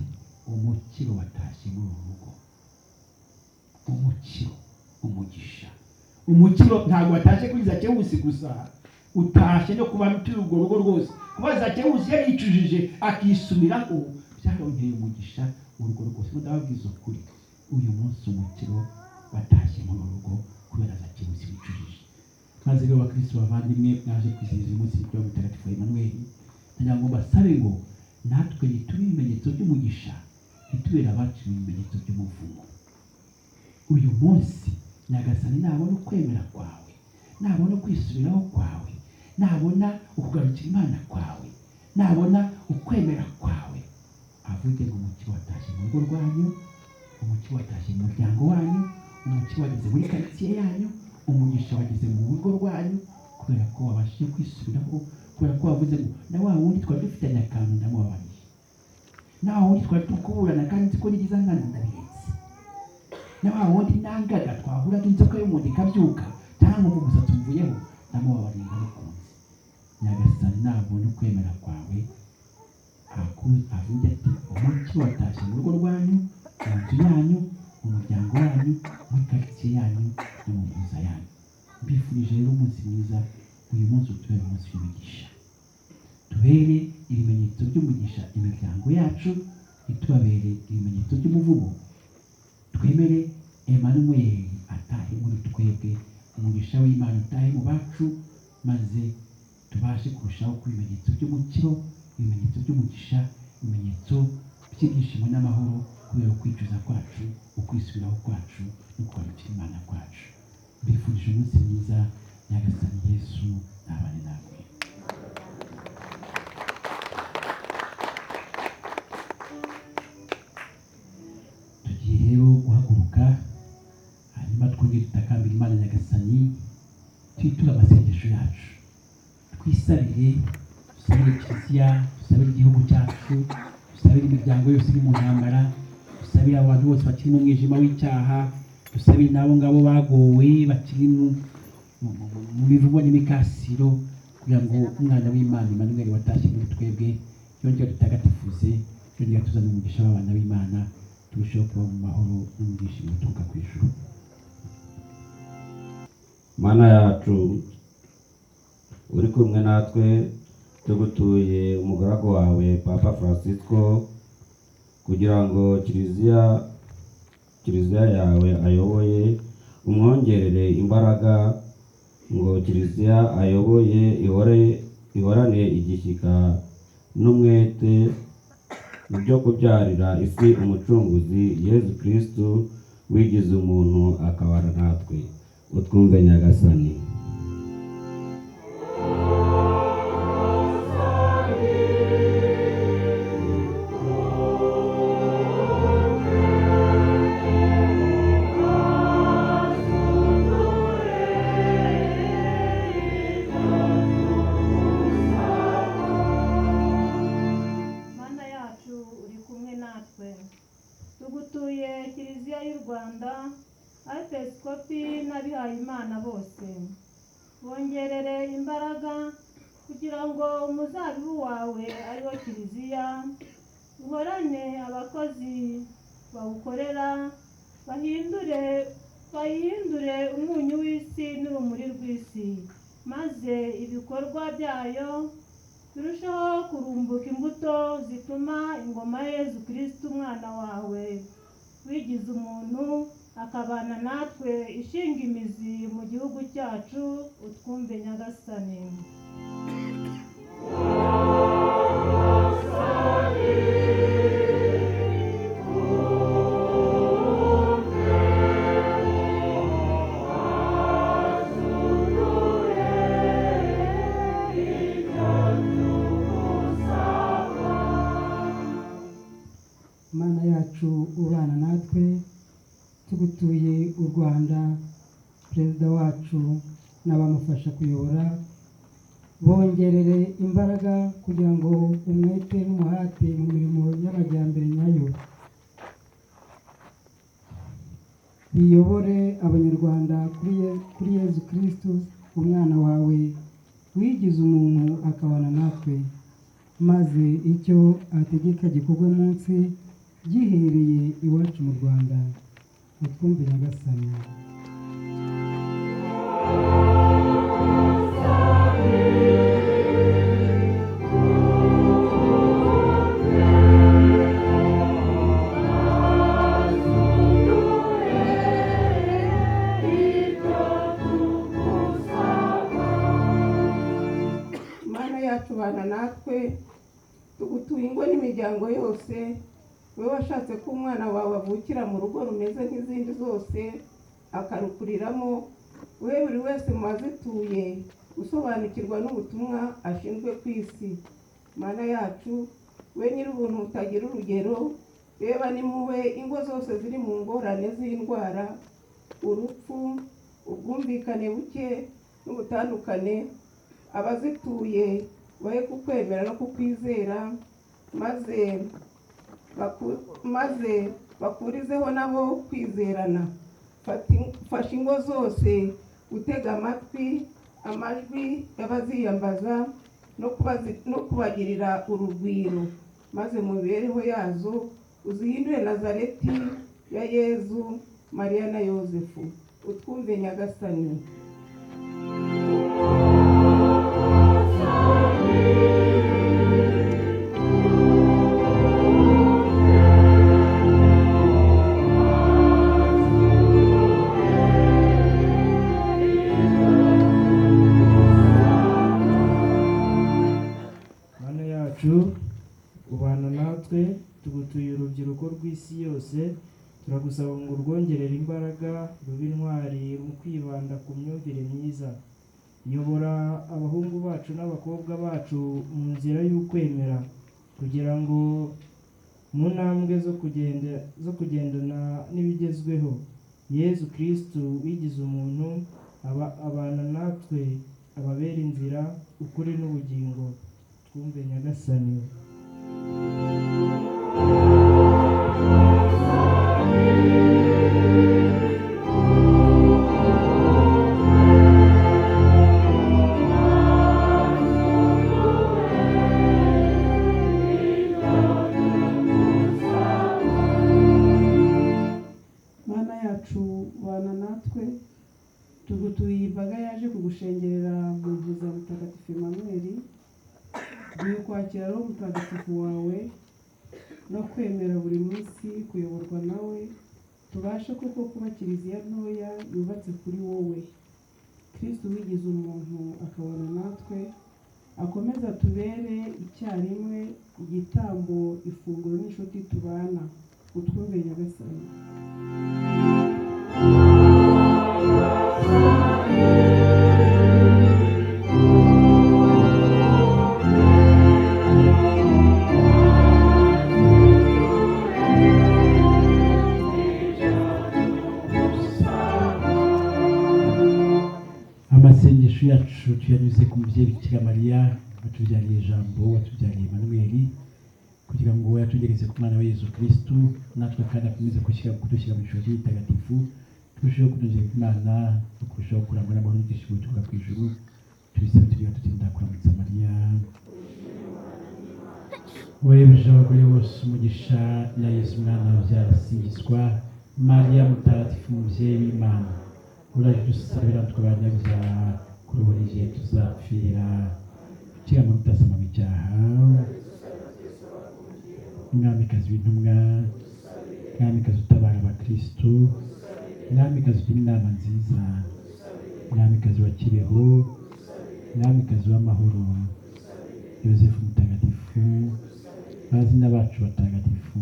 umukiro watashye muri uru rugo. Umukiro, umugisha, umukiro ntabwo watashye kuri Zakewusi gusa, utashye no kuba utuye urwo rugo rwose. Kuba Zakewusi yaricujije akisubiraho byarongeye umugisha urugo rwose. Ndababwiza ukuri, uyu munsi umukiro watashye muri uru rugo kubera Zakewusi wicujije. Maze rero bakristo bavandimwe mwaje kwizihiza uyu munsi mukuru wa Mutagatifu Emmanuel, ndagira ngo mbasabe ngo natwe ntitube ibimenyetso by'umugisha, ntitubere abacu ibimenyetso by'umuvumo. Uyu munsi Nyagasani nabona ukwemera kwawe, nabona ukwisubiraho kwawe, nabona ukugarukira Imana kwawe, nabona ukwemera kwawe, avuge ngo umucyo watashye mu rugo rwanyu, umucyo watashye mu muryango wanyu, umucyo wageze muri karitsiye yanyu, umugisha wageze mu rugo rwanyu, kubera ko wabashije kwisubiraho, kubera ko wavuze ngo na wa wundi twari dufitanye akantu ndamubabariye, na wa wundi twari tukuburana kandi nzi ko nigize nkana ndabiretse, na wa wundi nangaga twahuraga inzoka y'umuntu ikabyuka cyangwa umusatsi umvuyeho ndamubabariye ndamukunze. Nyagasani nabona ukwemera kwawe avuge ati umucyo watashye mu rugo rwanyu, mu nzu yanyu, mu muryango wanyu, muri karitsiye yanyu no mu mpuza yanyu. Mbifurije rero umunsi mwiza. Uyu munsi utubere umunsi w'imigisha, tubere ibimenyetso by'umugisha imiryango yacu, ntitubabere ibimenyetso by'umuvumo. Twemere Emmanuel atahe muri twebwe, umugisha w'Imana utahe mu bacu, maze tubashe kurushaho kuba ibimenyetso by'umukiro, ibimenyetso by'umugisha, ibimenyetso by'ibyishimo n'amahoro, kubera ukwicuza kwacu, ukwisubiraho kwacu no kugarukira Imana kwacu. Mbifurije umunsi mwiza. Nyagasani Yesu nabane namwe. Tugiye rero guhaguruka, hanyuma twongere dutakambira Imana Nyagasani, twiture amasengesho yacu, twisabire, dusabire Kiliziya, dusabire igihugu cyacu, dusabire imiryango yose iri mu ntambara, dusabire abantu bose bakiri mu mwijima w'icyaha, dusabire n'abo ngabo bagowe bakiri mu mivugo n'imikasiro, kugira ngo umwana w'Imana Emmanuel watashye muri twebwe yongere dutagatifuze, yongere tuzane umugisha w'abana b'Imana, turusheho kuba mu mahoro no mu byishimo bituruka ku ijuru. Mana yacu uri kumwe natwe, tugutuye umugaragu wawe Papa Francisco, kugira ngo kiliziya yawe ayoboye umwongerere imbaraga, ngo kiliziya ayoboye ihorane igishyika n'umwete mu byo kubyarira isi umucunguzi Yezu Kristu wigize umuntu akabana natwe. Utwumve Nyagasani. Mana yacu uri kumwe natwe, tugutuye Kiliziya y'u Rwanda, Abepiskopi n'abihayimana bose, bongerere imbaraga kugira ngo umuzabibu wawe ariwo Kiliziya uhorane abakozi bawukorera, bayihindure umunyu w'isi n'urumuri rw'isi, maze ibikorwa byayo birusheho kurumbuka imbuto zituma ingoma ya Yezu Kristu umwana wawe wigize umuntu akabana natwe ishinga imizi mu gihugu cyacu. Utwumve Nyagasani. Mana yacu ubana natwe, tugutuye u Rwanda, Perezida wacu n'abamufasha kuyobora, bongerere imbaraga kugira ngo umwete n'umuhate mu mirimo y'amajyambere nyayo biyobore Abanyarwanda kuri Yezu Kristu umwana wawe wigize umuntu akabana natwe, maze icyo ategeka gikorwe munsi gihereye iwacu mu Rwanda. Utwumve Nyagasani. Mana yacu bana natwe, tugutuye ingo n'imiryango yose. Wowe washatse ko umwana wawe avukira mu rugo rumeze nk'izindi zose akarukuriramo, wowe buri wese mu bazituye gusobanukirwa n'ubutumwa ashinzwe ku isi. Mana yacu, we nyir'ubuntu butagira urugero, reba nimuwe ingo zose ziri mu ngorane z'indwara, urupfu, ubwumvikane buke n'ubutandukane, abazituye bahe kukwemera no kukwizera, maze bakurizeho nabo kwizerana. Fasha ingo zose gutega amatwi amajwi y'abaziyambaza no kubagirira urugwiro, maze mu mibereho yazo uzihindure Nazareti ya Yezu, Mariya na Yozefu. Utwumve Nyagasani. Mana yacu ubana natwe, tugutuye urubyiruko rw'isi yose, turagusaba ngo urwongerere imbaraga, rube intwari mu kwibanda ku myumvire myiza. Yobora abahungu bacu n'abakobwa bacu mu nzira y'ukwemera, kugira ngo mu ntambwe zo kugendana n'ibigezweho, Yezu Kristu wigize umuntu abana natwe, ababera inzira, ukuri n'ubugingo. Twumve Nyagasani. Gushengerera mu mpuza Mutagatifu Emmanuel, duhe kwakira Roho Mutagatifu wawe no kwemera buri munsi kuyoborwa nawe, tubashe koko kuba kiliziya ntoya yubatse kuri wowe. Kristu wigize umuntu akabana natwe, akomeze atubere icyarimwe igitambo, ifunguro n'inshuti tubana. Utwumve Nyagasani. Amasengesho yacu tuyanyuze ku mubyeyi Bikira Mariya watubyariye Ijambo, watubyariye Emmanuel, kugira ngo yatugereze ku mwana wa Yezu Kristu, natwe kandi akomeze kudushyira mu ijuru ritagatifu, turusheho kunogera Imana no kurushaho kurangwa n'amahoro n'ibyishimo bituruka ku ijuru. Tubisabe tugira tuti: Ndakuramutsa Mariya, wahebuje abagore bose umugisha, na Yezu umwana wabyara asingizwa. Mariya mutagatifu, umubyeyi w'Imana, uraje udusabira twe abanyabyaha, kuri ubu n'igihe tuzapfira. Bikira Mariya utasama mu icyaha, mwamikazi w'intumwa, mwamikazi utabara abakristu, mwamikazi ugira inama nziza, mwamikazi wa Kibeho, mwamikazi w'amahoro, Yozefu mutagatifu, bazina bacu batagatifu,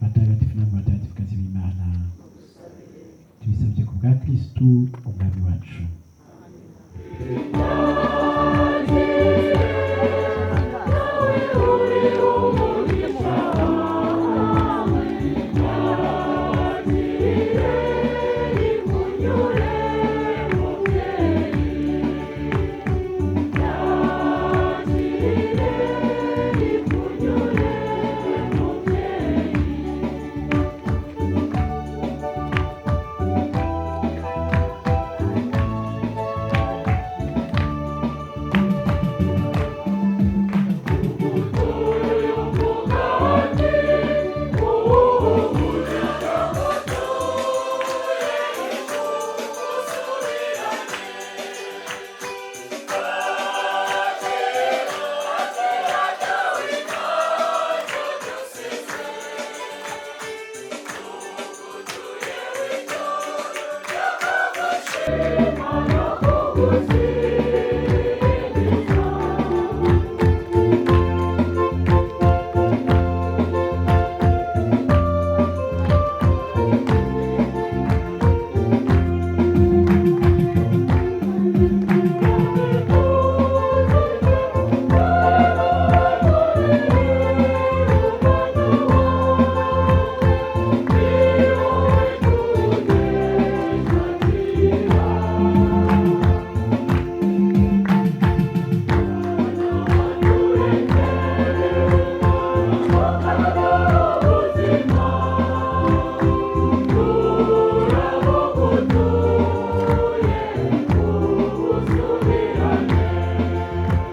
batagatifu namwe batagatifukazi b'Imana, tubisabye ku bwa Kristu umwami wacu.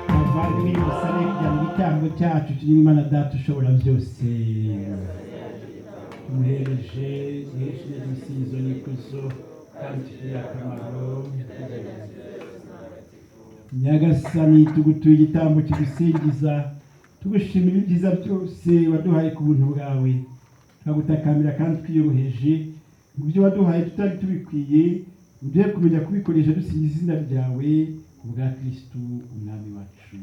Bavandimwe, musabe kugira ngo igitambo cyacu kirimo Imana Data ushobora byose. Tumuhereje duheshe neza ibisingizo n'ikuzo kandi tugirire akamaro. Nyagasani, tugutuye igitambo kigusingiza, tugushimira ibyiza byose waduhaye ku buntu bwawe. Turagutakambira kandi twiyoroheje mu byo waduhaye tutari tubikwiye, uduhe kumenya kubikoresha dusingiza izina ryawe, ku bwa Kristu umwami wacu.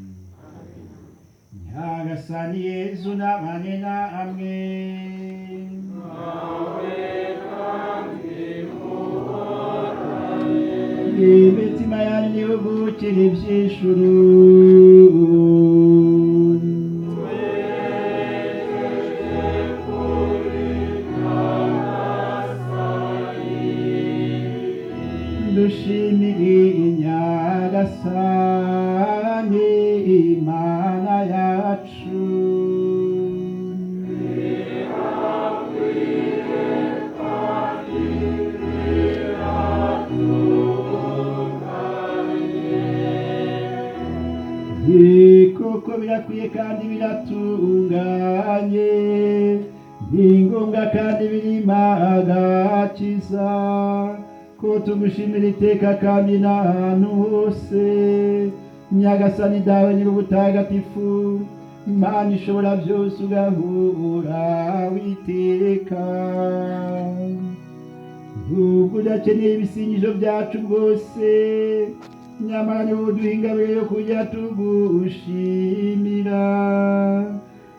Nyagasani Yezu nabane namwe. Imitima yanyu nihugukire iby'ijuru. Dushimire Nyagasani Imana yacu. Ni koko birakwiye kandi biratunganye, ni ngombwa kandi birimo agakiza. Ko tugushimira iteka kandi n'ahantu hose, Nyagasani Dawe Nyir'ubutagatifu, Imana ishobora byose, ugahura witeka. Nubwo udakeneye ibisingizo byacu bwose, nyamara ni wowe uduha ingabire yo kujya tugushimira,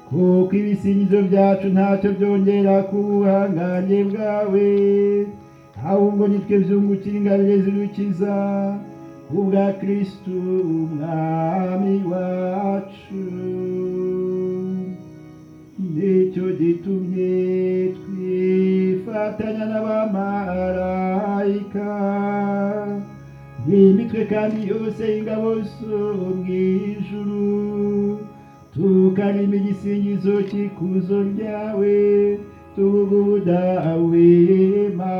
kuko ibisingizo byacu ntacyo byongera ku buhangange bwawe, ahubwo nitwe byungukira ingabire zirukiza kubwa Kristu Umwami wacu. Nicyo gitumye twifatanya n'abamarayika n'imitwe kandi yose y'ingabo zo mu ijuru, tukarima igisingizo cy'ikuzo ryawe, tuvuga ubudahwema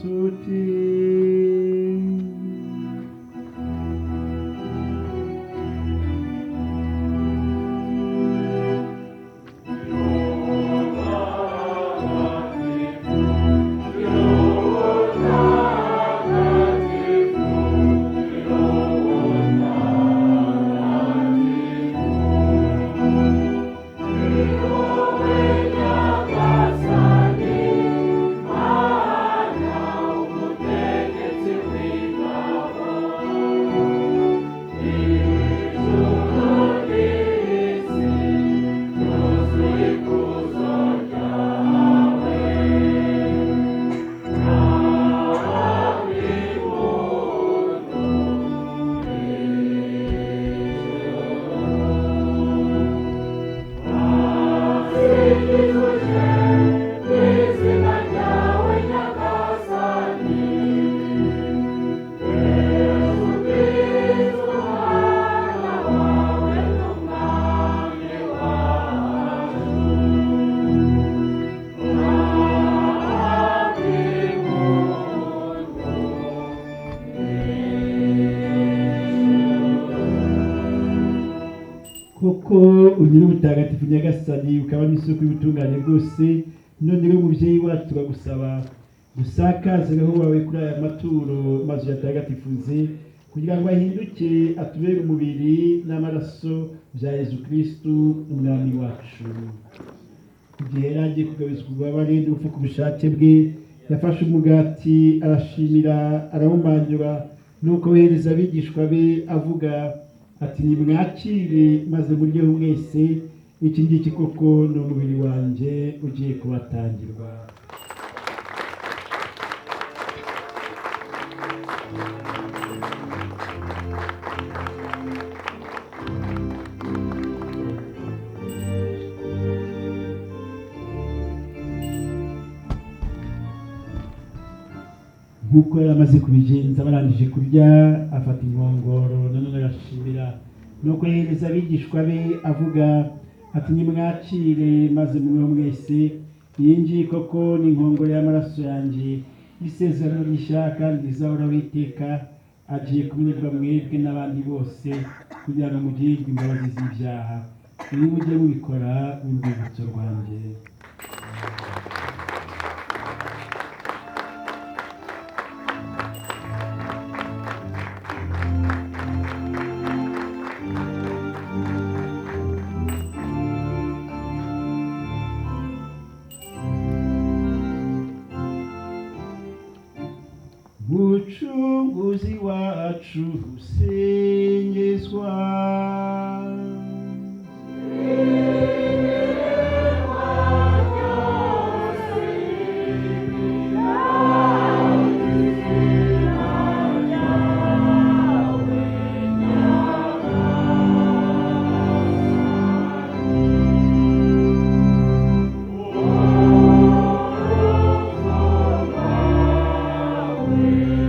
tuti: Koko ugira ubutagatifu Nyagasani, ukaba n'isoko y'ubutungane bwose. None rero mubyeyi wacu, turagusaba dusakaze roho wawe kuri aya maturo, maze uyatagatifuze kugira ngo ahinduke atubere umubiri n'amaraso bya Yezu Kristu Umwami wacu. Igihe yari agiye kugabizwa ububabare n'urupfu ku bushake bwe, yafashe umugati, arashimira, arawumanyura, nuko yohereza abigishwa be avuga ati: "Nimwakire maze muryeho mwese, iki ngiki koko ni umubiri wanjye ugiye kubatangirwa." Nk'uko yari amaze kubigenza barangije kurya, afata inkongoro, nanone arashimira, nuko yohereza abigishwa be avuga ati: "Nimwakire maze munyweho mwese, iyi ngiyi koko ni inkongoro y'amaraso yanjye y'isezerano rishya kandi rizahoraho iteka, agiye kumenerwa mwebwe n'abandi bose kugira ngo mugirirwe imbabazi z'ibyaha. Ibi mujye mubikora urwibutso rwanjye." Mucunguzi wacu usingizwa, Thank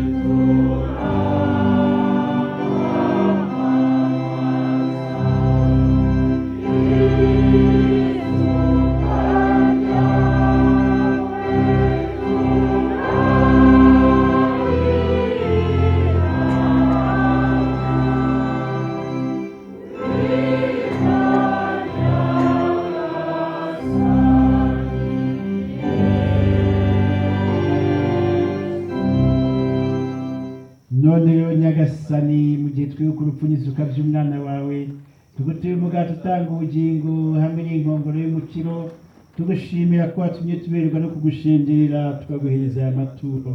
you. Nyagasani, mu gihe twibuka urupfu n'izuka by'umwana wawe, tugutuye umugati utanga ubugingo hamwe n'inkongoro y'umukiro, tugushimira ko watumye tuberwa no kugushengerera tukaguhereza aya maturo,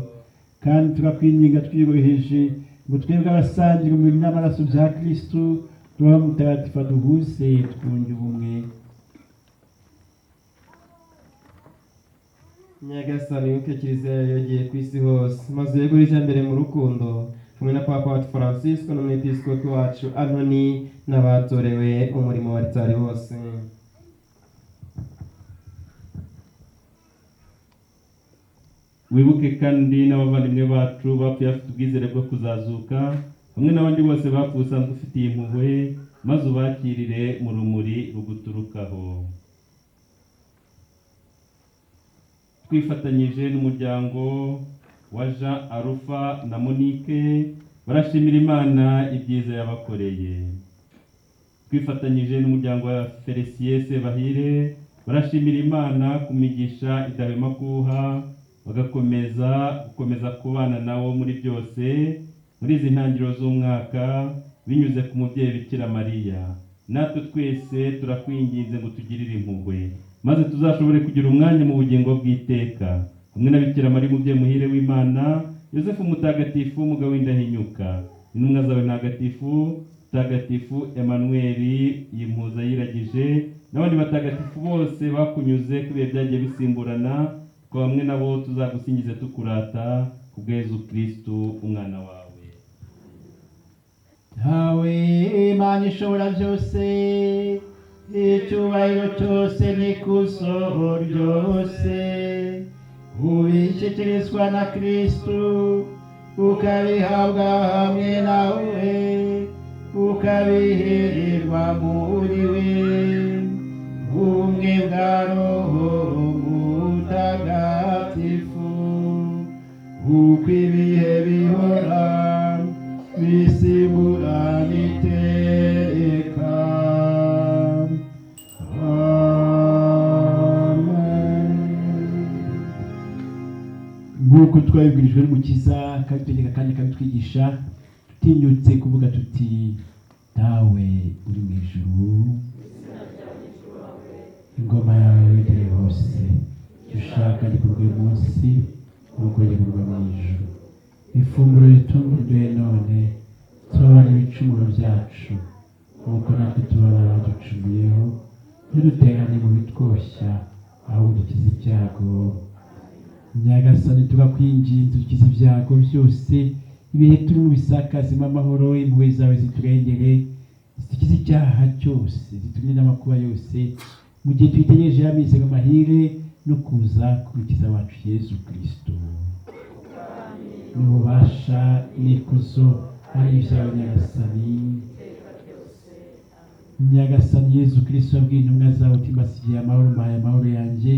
kandi turakwinginga twiyoroheje ngo twebwe abasangira umubiri n'amaraso bya Kristu, Roho Mutagatifu aduhuze twunge ubumwe. Nyagasani, wibuke Kiliziya yogeye ku isi hose, maze uyegure ijya mu rukundo hamwe na Papa wacu Francisco n'umwepiskopi wacu Antoni n'abatorewe umurimo wa ritari bose. Wibuke kandi n'abavandimwe bacu bapfuye bafite ubwizere bwo kuzazuka, hamwe n'abandi bose bapfuye usanzwe ufitiye impuhwe, maze ubakirire mu rumuri ruguturukaho. Twifatanyije n'umuryango wa Jean Arufa na Monique, barashimira Imana ibyiza yabakoreye. Twifatanyije n'umuryango wa Felicien Sebahire, barashimira Imana ku migisha idahwema kuwuha, bagakomeza gukomeza kubana nawo muri byose muri izi ntangiriro z'umwaka, binyuze ku mubyeyi Bikira Mariya. Natwe twese turakwinginze ngo tugirire impuhwe, maze tuzashobore kugira umwanya mu bugingo bw'iteka hamwe na Bikira Mariya umubyeyi muhire w'Imana, Yosefu mutagatifu umugabo w'indahinyuka, intumwa zawe ntagatifu, Mutagatifu Emmanuel yimpuza yiragije, n'abandi batagatifu bose bakunyuze ku bihe byagiye bisimburana, ko hamwe nabo tuzagusingize tukurata ku bwa Yezu Kristu umwana wawe. Dawe Imana ishobora byose, icyubahiro cyose n'ikuzo ryose ubishyikirizwa na Kristu, ukabihabwa hamwe nawe, ukabihererwa muri we, ubumwe bwa Roho Mutagatifu, uko ibihe bihora bisimburana iteka. Amen. Nk'uko twabibwirijwe n'Umukiza akabitegeka kandi akabitwigisha, tutinyutse kuvuga tuti: Dawe uri mu ijuru, ingoma yawe yegere hose, icyo ushaka gikorwe uyu munsi nk'uko gikorwa mu ijuru. Ifunguro ritunga none, tubabarire ibicumuro byacu nk'uko natwe tubabarira abaducumuyeho, ntiduterane mu bitwoshya, ahubwo dukize ibyago. Nyagasani, turakwinginze ukize ibyago byose, ibihe turimo bisakazemo amahoro, impuhwe zawe ziturengere, zidukize icyaha cyose, ziturinde n'amakuba yose, mu gihe twitegereje amizero mahire no kuza k'Umukiza wacu Yezu Kristo. N'ububasha n'ikuzo ari ibyawe Nyagasani. Nyagasani Yezu Kristo, wabwiye intumwa zawe uti: mbasigiye amahoro, mbahaye amahoro yanjye,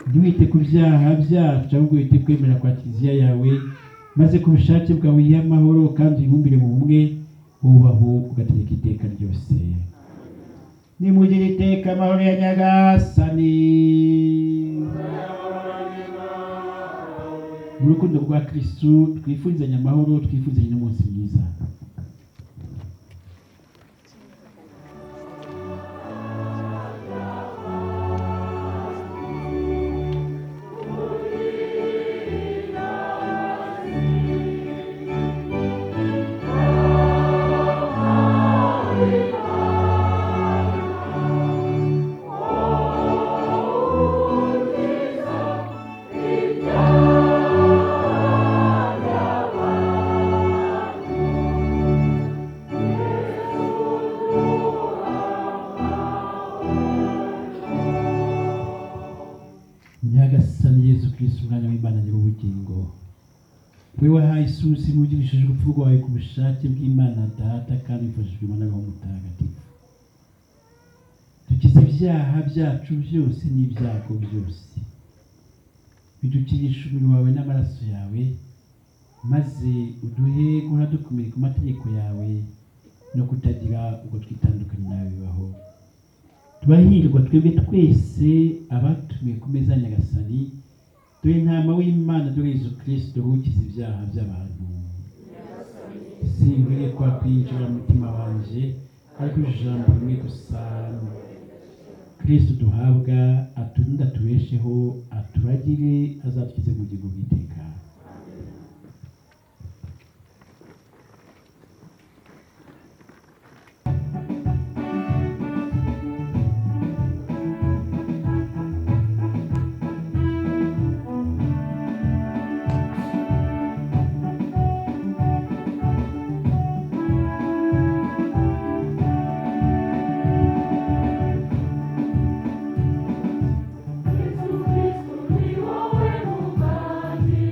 ntiwite ku byaha byacu, ahubwo wite kwemera kwa Kiliziya yawe, maze ku bushake bwawe uyihe amahoro kandi uyibumbire mu bumwe, wubaho ugategeka iteka ryose. Nimugire iteka amahoro ya Nyagasani. Mu rukundo rwa Kristu twifurizanye amahoro, twifurizanye n'umunsi mwiza. Nyagasani Yezu Kristu, umwana w'Imana nyir'ubugingo, we wahaye isusi mugirishije urupfu rwawe ku bushake bw'Imana Data kandi wifashijwemo na Roho Mutagatifu, dukize ibyaha byacu byose n'ibyago byose, bidukirisha umubiri wawe n'amaraso yawe, maze uduhe guhora dukomeye ku mategeko yawe no kutagira ubwo twitandukanye nawe bibaho. Turahirwa twebwe twese abatumiwe ku meza ya Nyagasani. Dore intama w'Imana, dore Yezu Kristo ukiza ibyaha by'abantu. Sinkwiriye kwakwinjira mu mutima wanjye, ariko ijambo rimwe gusa. Kristo duhabwa aturinde, atubesheho, aturagire, azatugeze mu bugingo bw'iteka. Yesu Kristo ni wowe mugati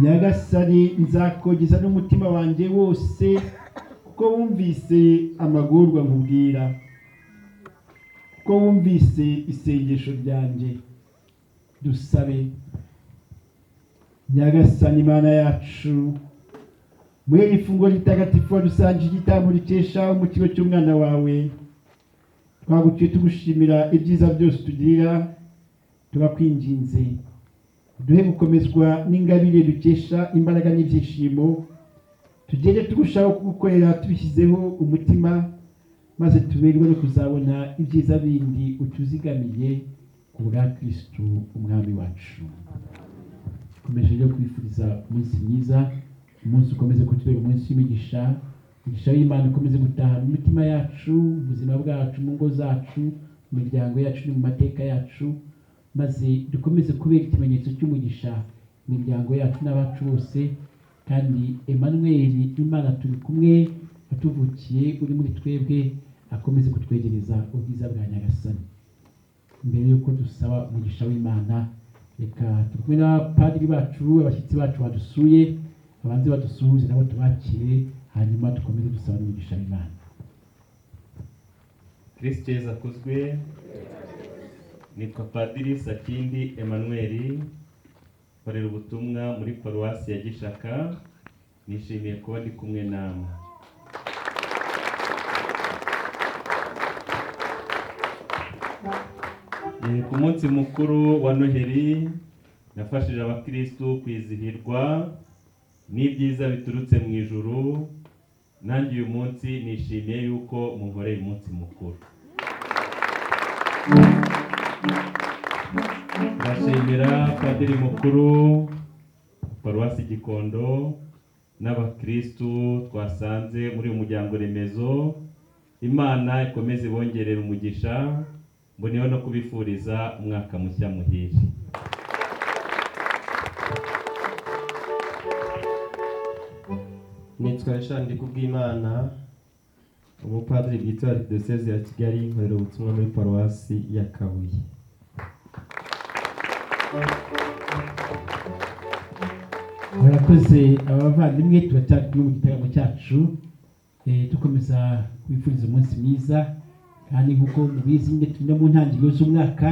Nyagasani, nzakogeza n'umutima wanjye wose, kuko wumvise amagorwa nkubwira, kuko wumvise isengesho ryanjye. Dusabe. Nyagasani Imana yacu, muri iri funguro ritagatifu wadusangije igitambo dukesha umukiro cy'umwana wawe, twagutuye tugushimira ibyiza byose utugirira. Turakwinginze, duhe gukomezwa n'ingabire dukesha imbaraga n'ibyishimo, tugende turushaho kugukorera tubishyizeho umutima, maze tuberwe no kuzabona ibyiza bindi utuzigamiye ku bwa Kristu Umwami wacu. Komeje rero kwifuriza umunsi mwiza, umunsi ukomeze kutubera umunsi w'imigisha. Umugisha w'Imana ukomeze gutaha mu mitima yacu, mu buzima bwacu, mu ngo zacu, mu miryango yacu no mu mateka yacu, maze dukomeze kubera ikimenyetso cy'umugisha imiryango yacu n'abacu bose. Kandi Emmanuel, Imana turi kumwe, watuvukiye uri muri twebwe, akomeze kutwegereza ubwiza bwa Nyagasani. Mbere y'uko dusaba umugisha w'Imana, reka turi kumwe n'abapadiri bacu, abashyitsi bacu badusuye, babanze badusuhuze nabo tubakire, hanyuma dukomeze dusaba n'umugisha w'Imana. Kristo Yezu akuzwe. Nitwa Padiri Sakindi Emmanuel, nkorera ubutumwa muri paruwasi ya Gishaka. Nishimiye kuba ndi kumwe namwe. Ku munsi mukuru wa Noheli nafashije abakristu kwizihirwa n'ibyiza biturutse mu ijuru. Nanjye uyu munsi nishimiye yuko munkoreye umunsi mukuru. Ndashimira padiri mukuru paruwasi Gikondo n'abakristu twasanze muri uyu muryango remezo. Imana ikomeze ibongerere umugisha, mboneyeho no kubifuriza umwaka mushya muhire. Nitwa Richard Ndikubwimana, umupadiri bwite wa Diyoseze ya Kigali, nkorera ubutumwa muri paruwasi ya Kabuye. Murakoze abavandimwe, turacyari kumwe mu gitaramo cyacu, dukomeza kubifuriza umunsi mwiza. Kandi nk'uko mubizi nyine turi no mu ntangiriro z'umwaka,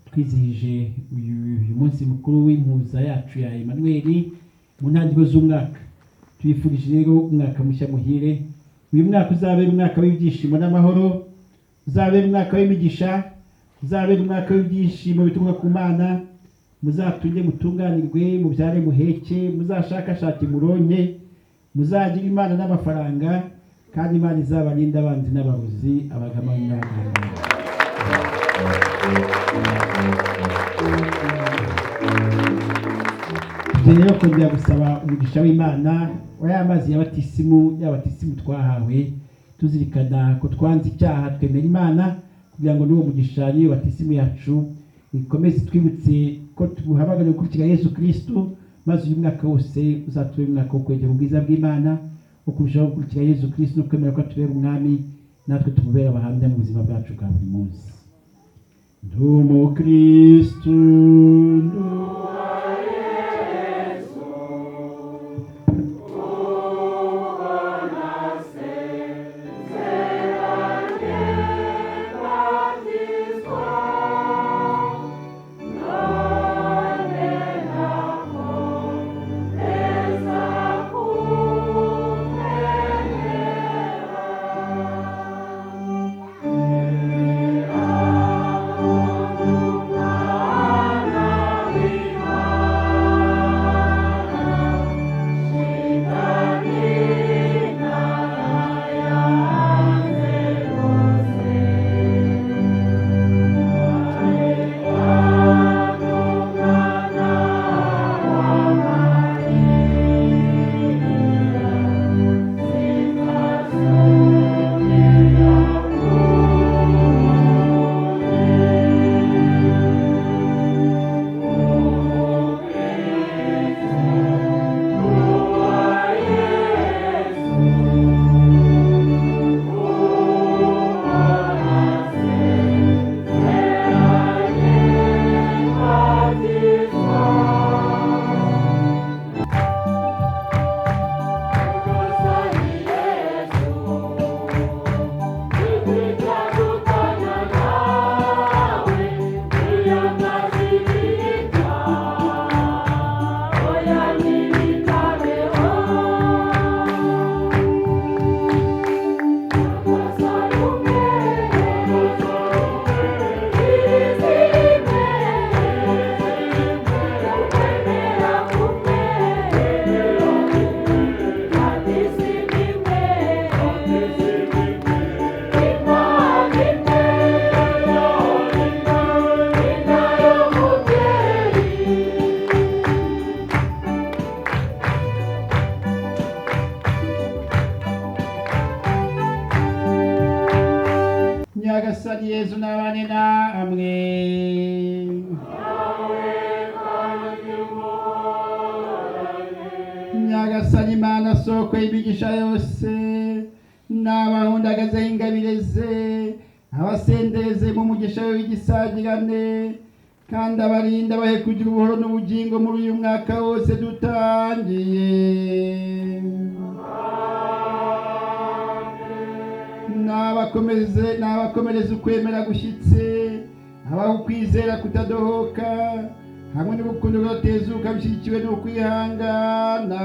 twizihije uyu munsi mukuru w'impuza yacu ya Emmanuel mu ntangiriro z'umwaka. Tubifurije rero umwaka mushya muhire. Uyu mwaka uzabera umwaka w'ibyishimo n'amahoro, uzabera umwaka w'imigisha, uzabera umwaka w'ibyishimo bituruka ku Mana. Muzatunge mutunganirwe, mubyare muheke, muzashakashake muronke, muzagire Imana n'amafaranga, kandi Imana izabarinde abanzi n'abarozi, abagama n'abaganga. Tugiye rero kongera gusaba umugisha w'Imana wa ya mazi ya batisimu, ya batisimu twahawe, tuzirikana ko twanze icyaha twemera Imana, kugira ngo n'uwo mugisha n'iyo batisimu yacu ikomeze twibutse ko tuhamagariwe gukurikira Yesu Kristo, maze uyu mwaka wose uzatubere umwaka wo kwegera ubwiza bw'Imana, wo kurushaho gukurikira Yesu Kristo no kwemera ko atubera umwami, natwe tumubera abahamya mu buzima bwacu bwa buri munsi. Ndi umukristo, Nyagasani Yezu n'abane namwe. Nyagasani Imana soko y'imigisha yose, n'abahundagazeho ingabire ze, abasendereze mu mugisha we w'igisagirane, kandi abarinda abahe kugira ubuhoro n'ubugingo muri uyu mwaka wose dutangiye. N'abakomereze ukwemera gushyitse, abaha ukwizera kutadohoka, hamwe n'urukundo rudatezuka bishyigikiwe n'ukwihangana.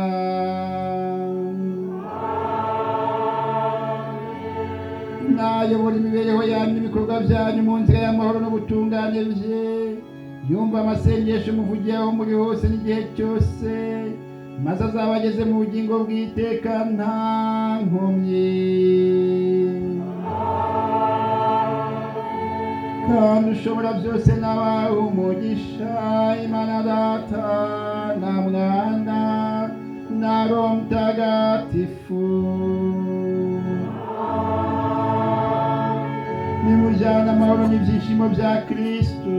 Ayobora imibereho yanyu n'ibikorwa byanyu mu nzira y'amahoro n'ubutungane bye. Yumva amasengesho muvugiye aho muri hose n'igihe cyose, maze azabageze mu bugingo bw'iteka nta nkomyi. Kandi ushobora byose nabahe umugisha, Imana Data na Mwana na Roho Mutagatifu. Nimujyane amahoro n'ibyishimo bya Kristu.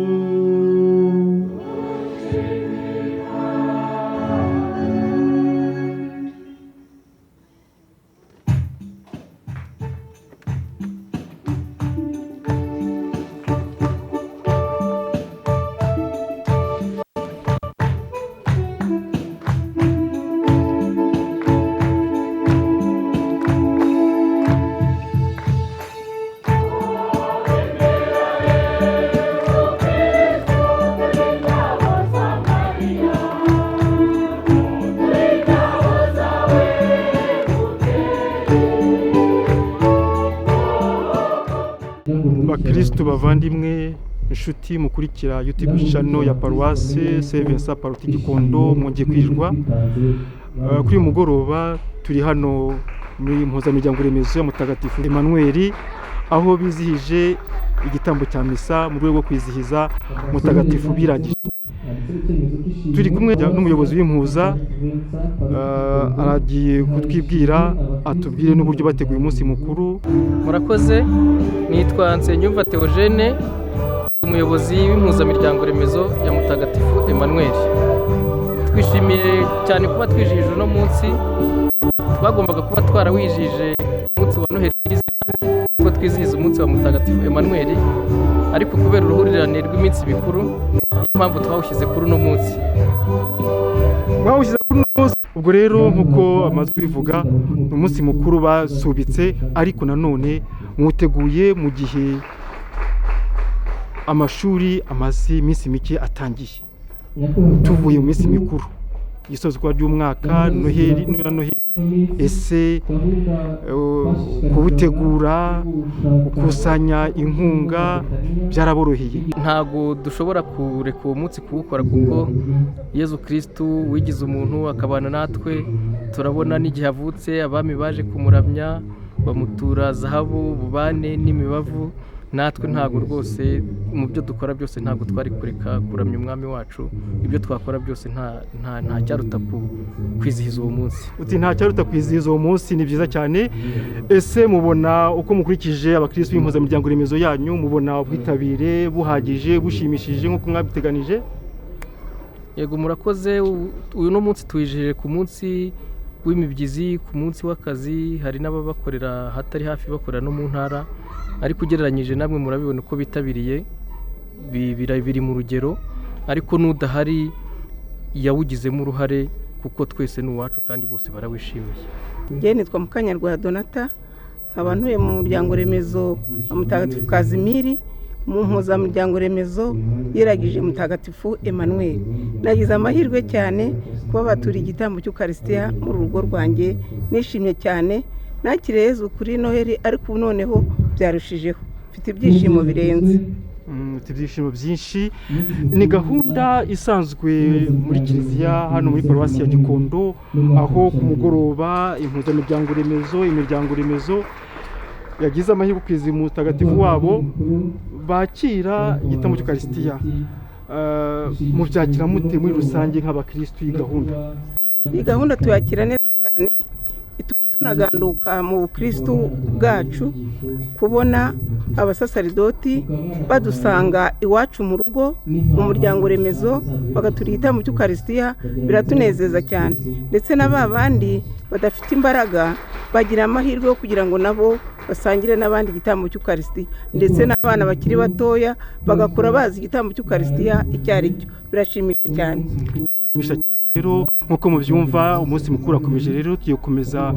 Bakristu bavandimwe, inshuti mukurikira YouTube channel ya Paroisse Saint Vincent Pallotti Gikondo, mwongeye kwirirwa. Kuri uyu mugoroba turi hano muri impuzamiryango remezo ya Mutagatifu Emmanuel, aho bizihije igitambo cya misa mu rwego rwo kwizihiza Mutagatifu biragije. Turi kumwe n'umuyobozi w'impuza, aragiye kutwibwira atubwire n'uburyo bateguye umunsi mukuru. Murakoze, nitwa Nsengiyumva Theogene, umuyobozi w'impuzamiryango remezo ya Mutagatifu Emmanuel. Twishimiye cyane kuba twijihije uno munsi, twagombaga kuba twarawwijije umunsi wa Noheli nyirizina, kuko twizihiza umunsi wa Mutagatifu Emmanuel, ariko kubera uruhurirane rw'iminsi mikuru, niyo mpamvu twawushyize kuri uno munsi. Mwawushyize kuri uno munsi. Ubwo rero nk'uko amaze kubivuga, ni umunsi mukuru basubitse, ariko nanone mwuteguye mu gihe amashuri amaze iminsi mike atangiye, tuvuye mu minsi mikuru isozwa ry'umwaka, Noheli na Noheli. Ese kuwutegura, gukusanya inkunga byaraboroheye? Ntabwo dushobora kureka uwo munsi kuwukora, kuko Yezu Kristu wigize umuntu akabana natwe, turabona n'igihe avutse abami baje kumuramya bamutura zahabu, bubane n'imibavu. Natwe ntabwo rwose mu byo dukora byose ntabwo twari kureka kuramya umwami wacu. Ibyo twakora byose nta cyaruta kwizihiza uwo munsi. Uti nta cyaruta kwizihiza uwo munsi, ni byiza cyane. Ese mubona uko mukurikije abakristu b'impuzamiryango remezo yanyu, mubona ubwitabire buhagije, bushimishije nk'uko mwabiteganije? Yego, murakoze. Uyu no munsi tuwijije ku munsi w'imibyizi, ku munsi w'akazi. Hari n'ababakorera hatari hafi, bakorera no mu ntara, ariko ugereranyije namwe murabibona uko bitabiriye, biri mu rugero, ariko n'udahari yawugizemo uruhare, kuko twese ni uwacu kandi bose barawishimiye. Njye nitwa Mukanyarwanda Donata, nkaba ntuye mu muryango remezo wa Mutagatifu Kazimiri, mu mpuzamuryango remezo yiragije Mutagatifu Emmanuel. Nagize amahirwe cyane kuba baturiye igitambo cy'Ukarisitiya muri urugo rwanjye, nishimye cyane. Nakiriye Yezu kuri Noheli, ariko ubu noneho byarushijeho, mfite ibyishimo birenze. Mfite ibyishimo byinshi. Ni gahunda isanzwe muri kiliziya hano muri paruwasi ya Gikondo, aho ku mugoroba impuzamiryango remezo, imiryango remezo yagize amahirwe kwizihiza umutagatifu wabo, bakira igitambo cy'Ukarisitiya. Mubyakira mute muri rusange nk'abakirisitu iyi gahunda? Iyi gahunda tuyakira neza cyane, ituma tunaganduka mu bukirisitu bwacu, kubona abasasaridoti badusanga iwacu mu rugo, mu muryango remezo, bagatura igitambo cy'Ukarisitiya, biratunezeza cyane. Ndetse na ba bandi badafite imbaraga bagira amahirwe yo kugira ngo nabo basangire n'abandi igitambo cy'Ukarisitiya, ndetse n'abana bakiri batoya bagakura bazi igitambo cy'Ukarisitiya icyo ari cyo. Birashimisha cyane. Rero nk'uko mubyumva, umunsi mukuru urakomeje. Rero tugiye gukomeza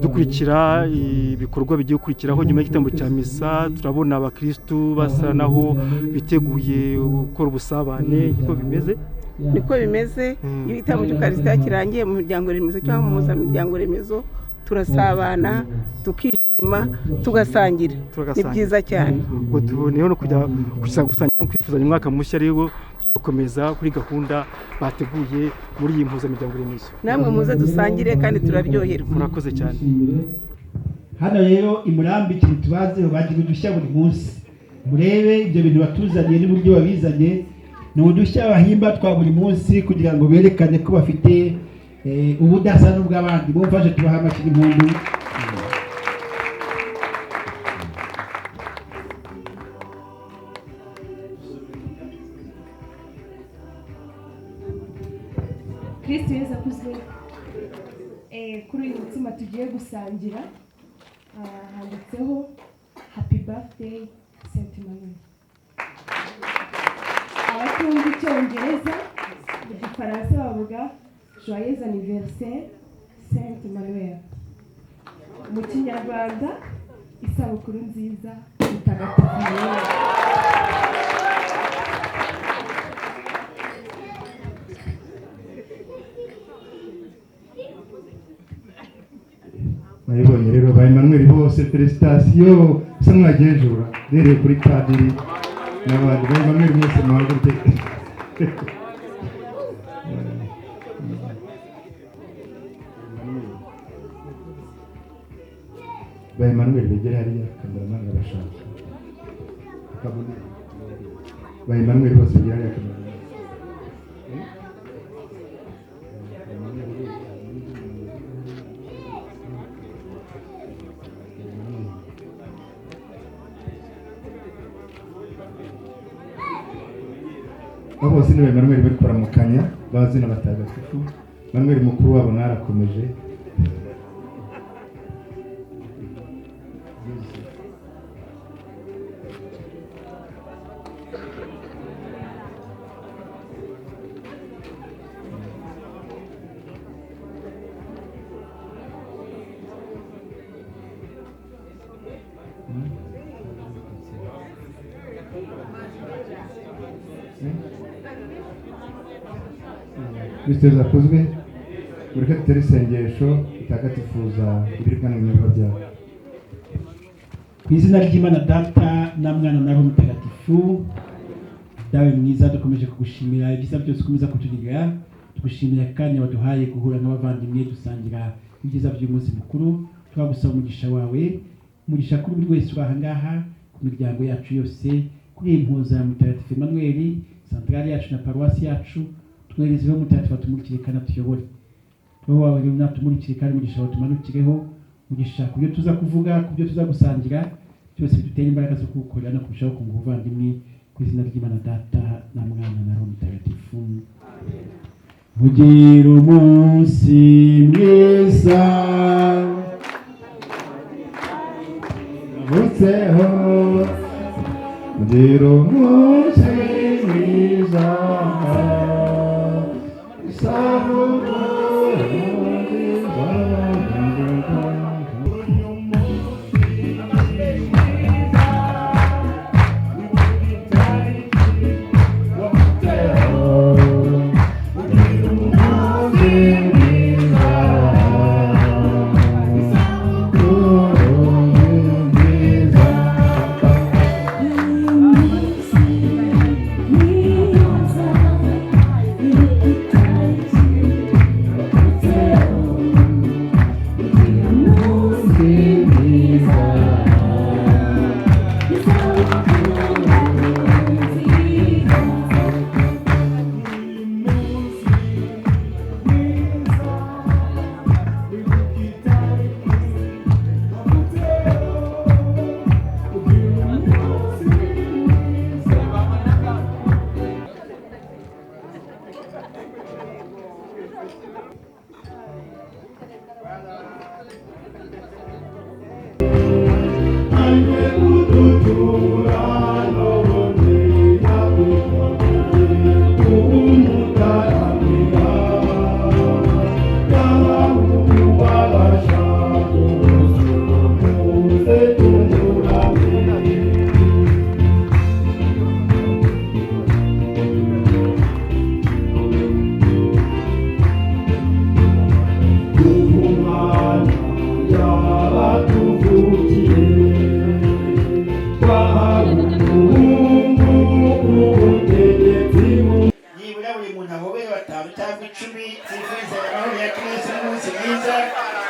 dukurikira ibikorwa bigiye gukurikiraho nyuma y'igitambo cya misa. Turabona abakirisitu basa naho biteguye gukora ubusabane. Niko bimeze? Niko bimeze. Iyo igitambo cy'Ukarisitiya kirangiye mu miryango remezo cyangwa mu mpuzamiryango remezo, turasabana, tukishima. tukishima tugasangira. Ni Turagasangira. byiza cyane. Ubwo tuboneyeho no kujya gusa gusangira no kwifuzanya umwaka mushya, rero tugakomeza kuri gahunda bateguye muri iyi mpuzamiryango remezo. Namwe muze dusangire kandi turaryoherwa. Murakoze cyane. Hano rero i Murambi ikintu tubaziho, bagira udushya buri munsi. Murebe ibyo bintu batuzaniye n'uburyo babizanye, ni udushya bahimba twa buri munsi kugira ngo berekane ko bafite ubudasa n'ubw'abandi. Mumfashe tubahe amashyi n'impundu. Kristo Yesu akuzwe. Kuri uyu mutsima tugiye gusangira handitseho "Happy birthday Saint Emmanuel". Abatumva icyongereza, mu gifaransa bavuga "Joyeux anniversaire Saint Emmanuel". Mu kinyarwanda, isabukuru nziza mutagatifu Emmanuel. Nabibonye rero, ba Emmanuel bose, félicitations. Bisa mwagejura duhereye kuri padiri n'abandi ba Emmanuel mwese, muhaguruke. Ba Emmanuel begere hariya, cameraman arabashaka. Kabone ba Emmanuel bose begere hariya, cameraman. Abo bose ni ba Emmanuel bari kuramukanya bazi n'abatagatifu. Emmanuel mukuru wabo mwarakomeje. Kristo akuzwe. Mureke dutere isengesho ritagatifuza ibiribwa n'ibinyobwa byawe. Ku izina ry'Imana Data na Mwana na Roho Mutagatifu. Dawe mwiza, dukomeje kugushimira ibyiza byose ukomeza kutugirira. Tugushimira akanya waduhaye guhura nk'abavandimwe, dusangira ibyiza by'umunsi mukuru. Turagusaba umugisha wawe, umugisha kuri buri wese uri aha ngaha, ku miryango yacu yose, kuri iyi mpuza mutagatifu Emmanuel, santarari yacu na paruwasi yacu. Twohereze Roho Mutagatifu atumurikire kandi atuyobore. Roho wawe rero natumurikire kandi umugisha wawe tumanukireho, umugisha ku byo tuza kuvuga, ku byo tuza gusangira byose, bidutere imbaraga zo kuwukorera no kurushaho kunga ubuvandimwe. Ku izina ry'Imana Data na Mwana na Roho Mutagatifu. Ugira umunsi mwiza. Avutseho, ugira umunsi mwiza, isabukuru nziza.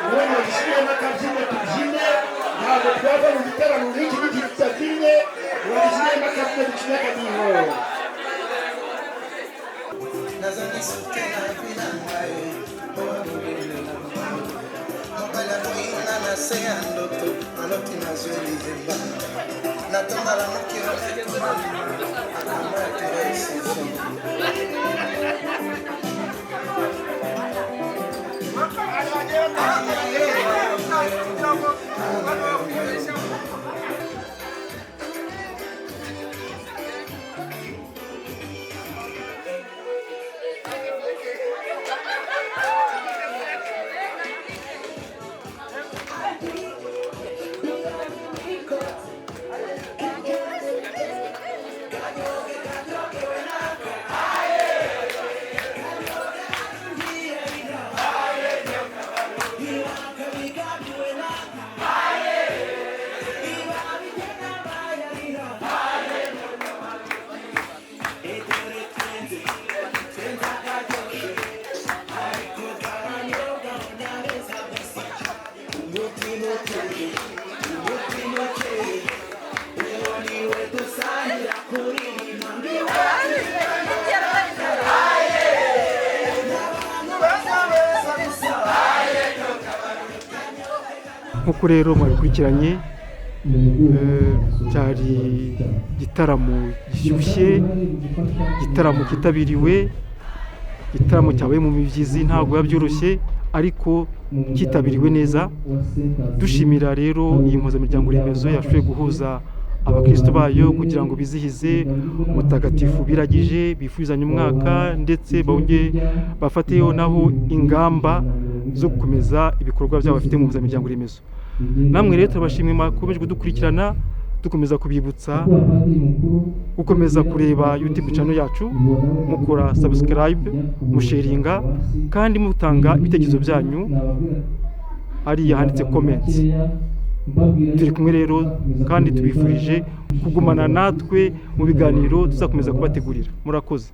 Ubundi bagishyiremo akabyino tubyine, ntabwo twava mu gitaramo nk'iki ngiki tutabyinnye, bagishyiremo akabyino ducinye akadiho. Nk'uko rero mwabikurikiranye, cyari igitaramo gishyushye, igitaramo cyitabiriwe, igitaramo cyabaye mu mibyizi, ntabwo biba byoroshye ariko cyitabiriwe neza. Dushimira rero iyi mpuzamiryango remezo yashoboye guhuza abakristo bayo kugira ngo bizihize umutagatifu biragije, bifuzanye umwaka, ndetse bongere bafateho naho ingamba zo gukomeza ibikorwa byabo bafite mu mpuzamiryango remezo. Namwe rero turabashimiye mwakomeje kudukurikirana, dukomeza kubibutsa gukomeza kureba YouTube channel yacu, mukora subscribe, musharinga kandi mutanga ibitekerezo byanyu hariya handitse comment. Turi kumwe rero kandi tubifurije kugumana natwe mu biganiro tuzakomeza kubategurira. Murakoze.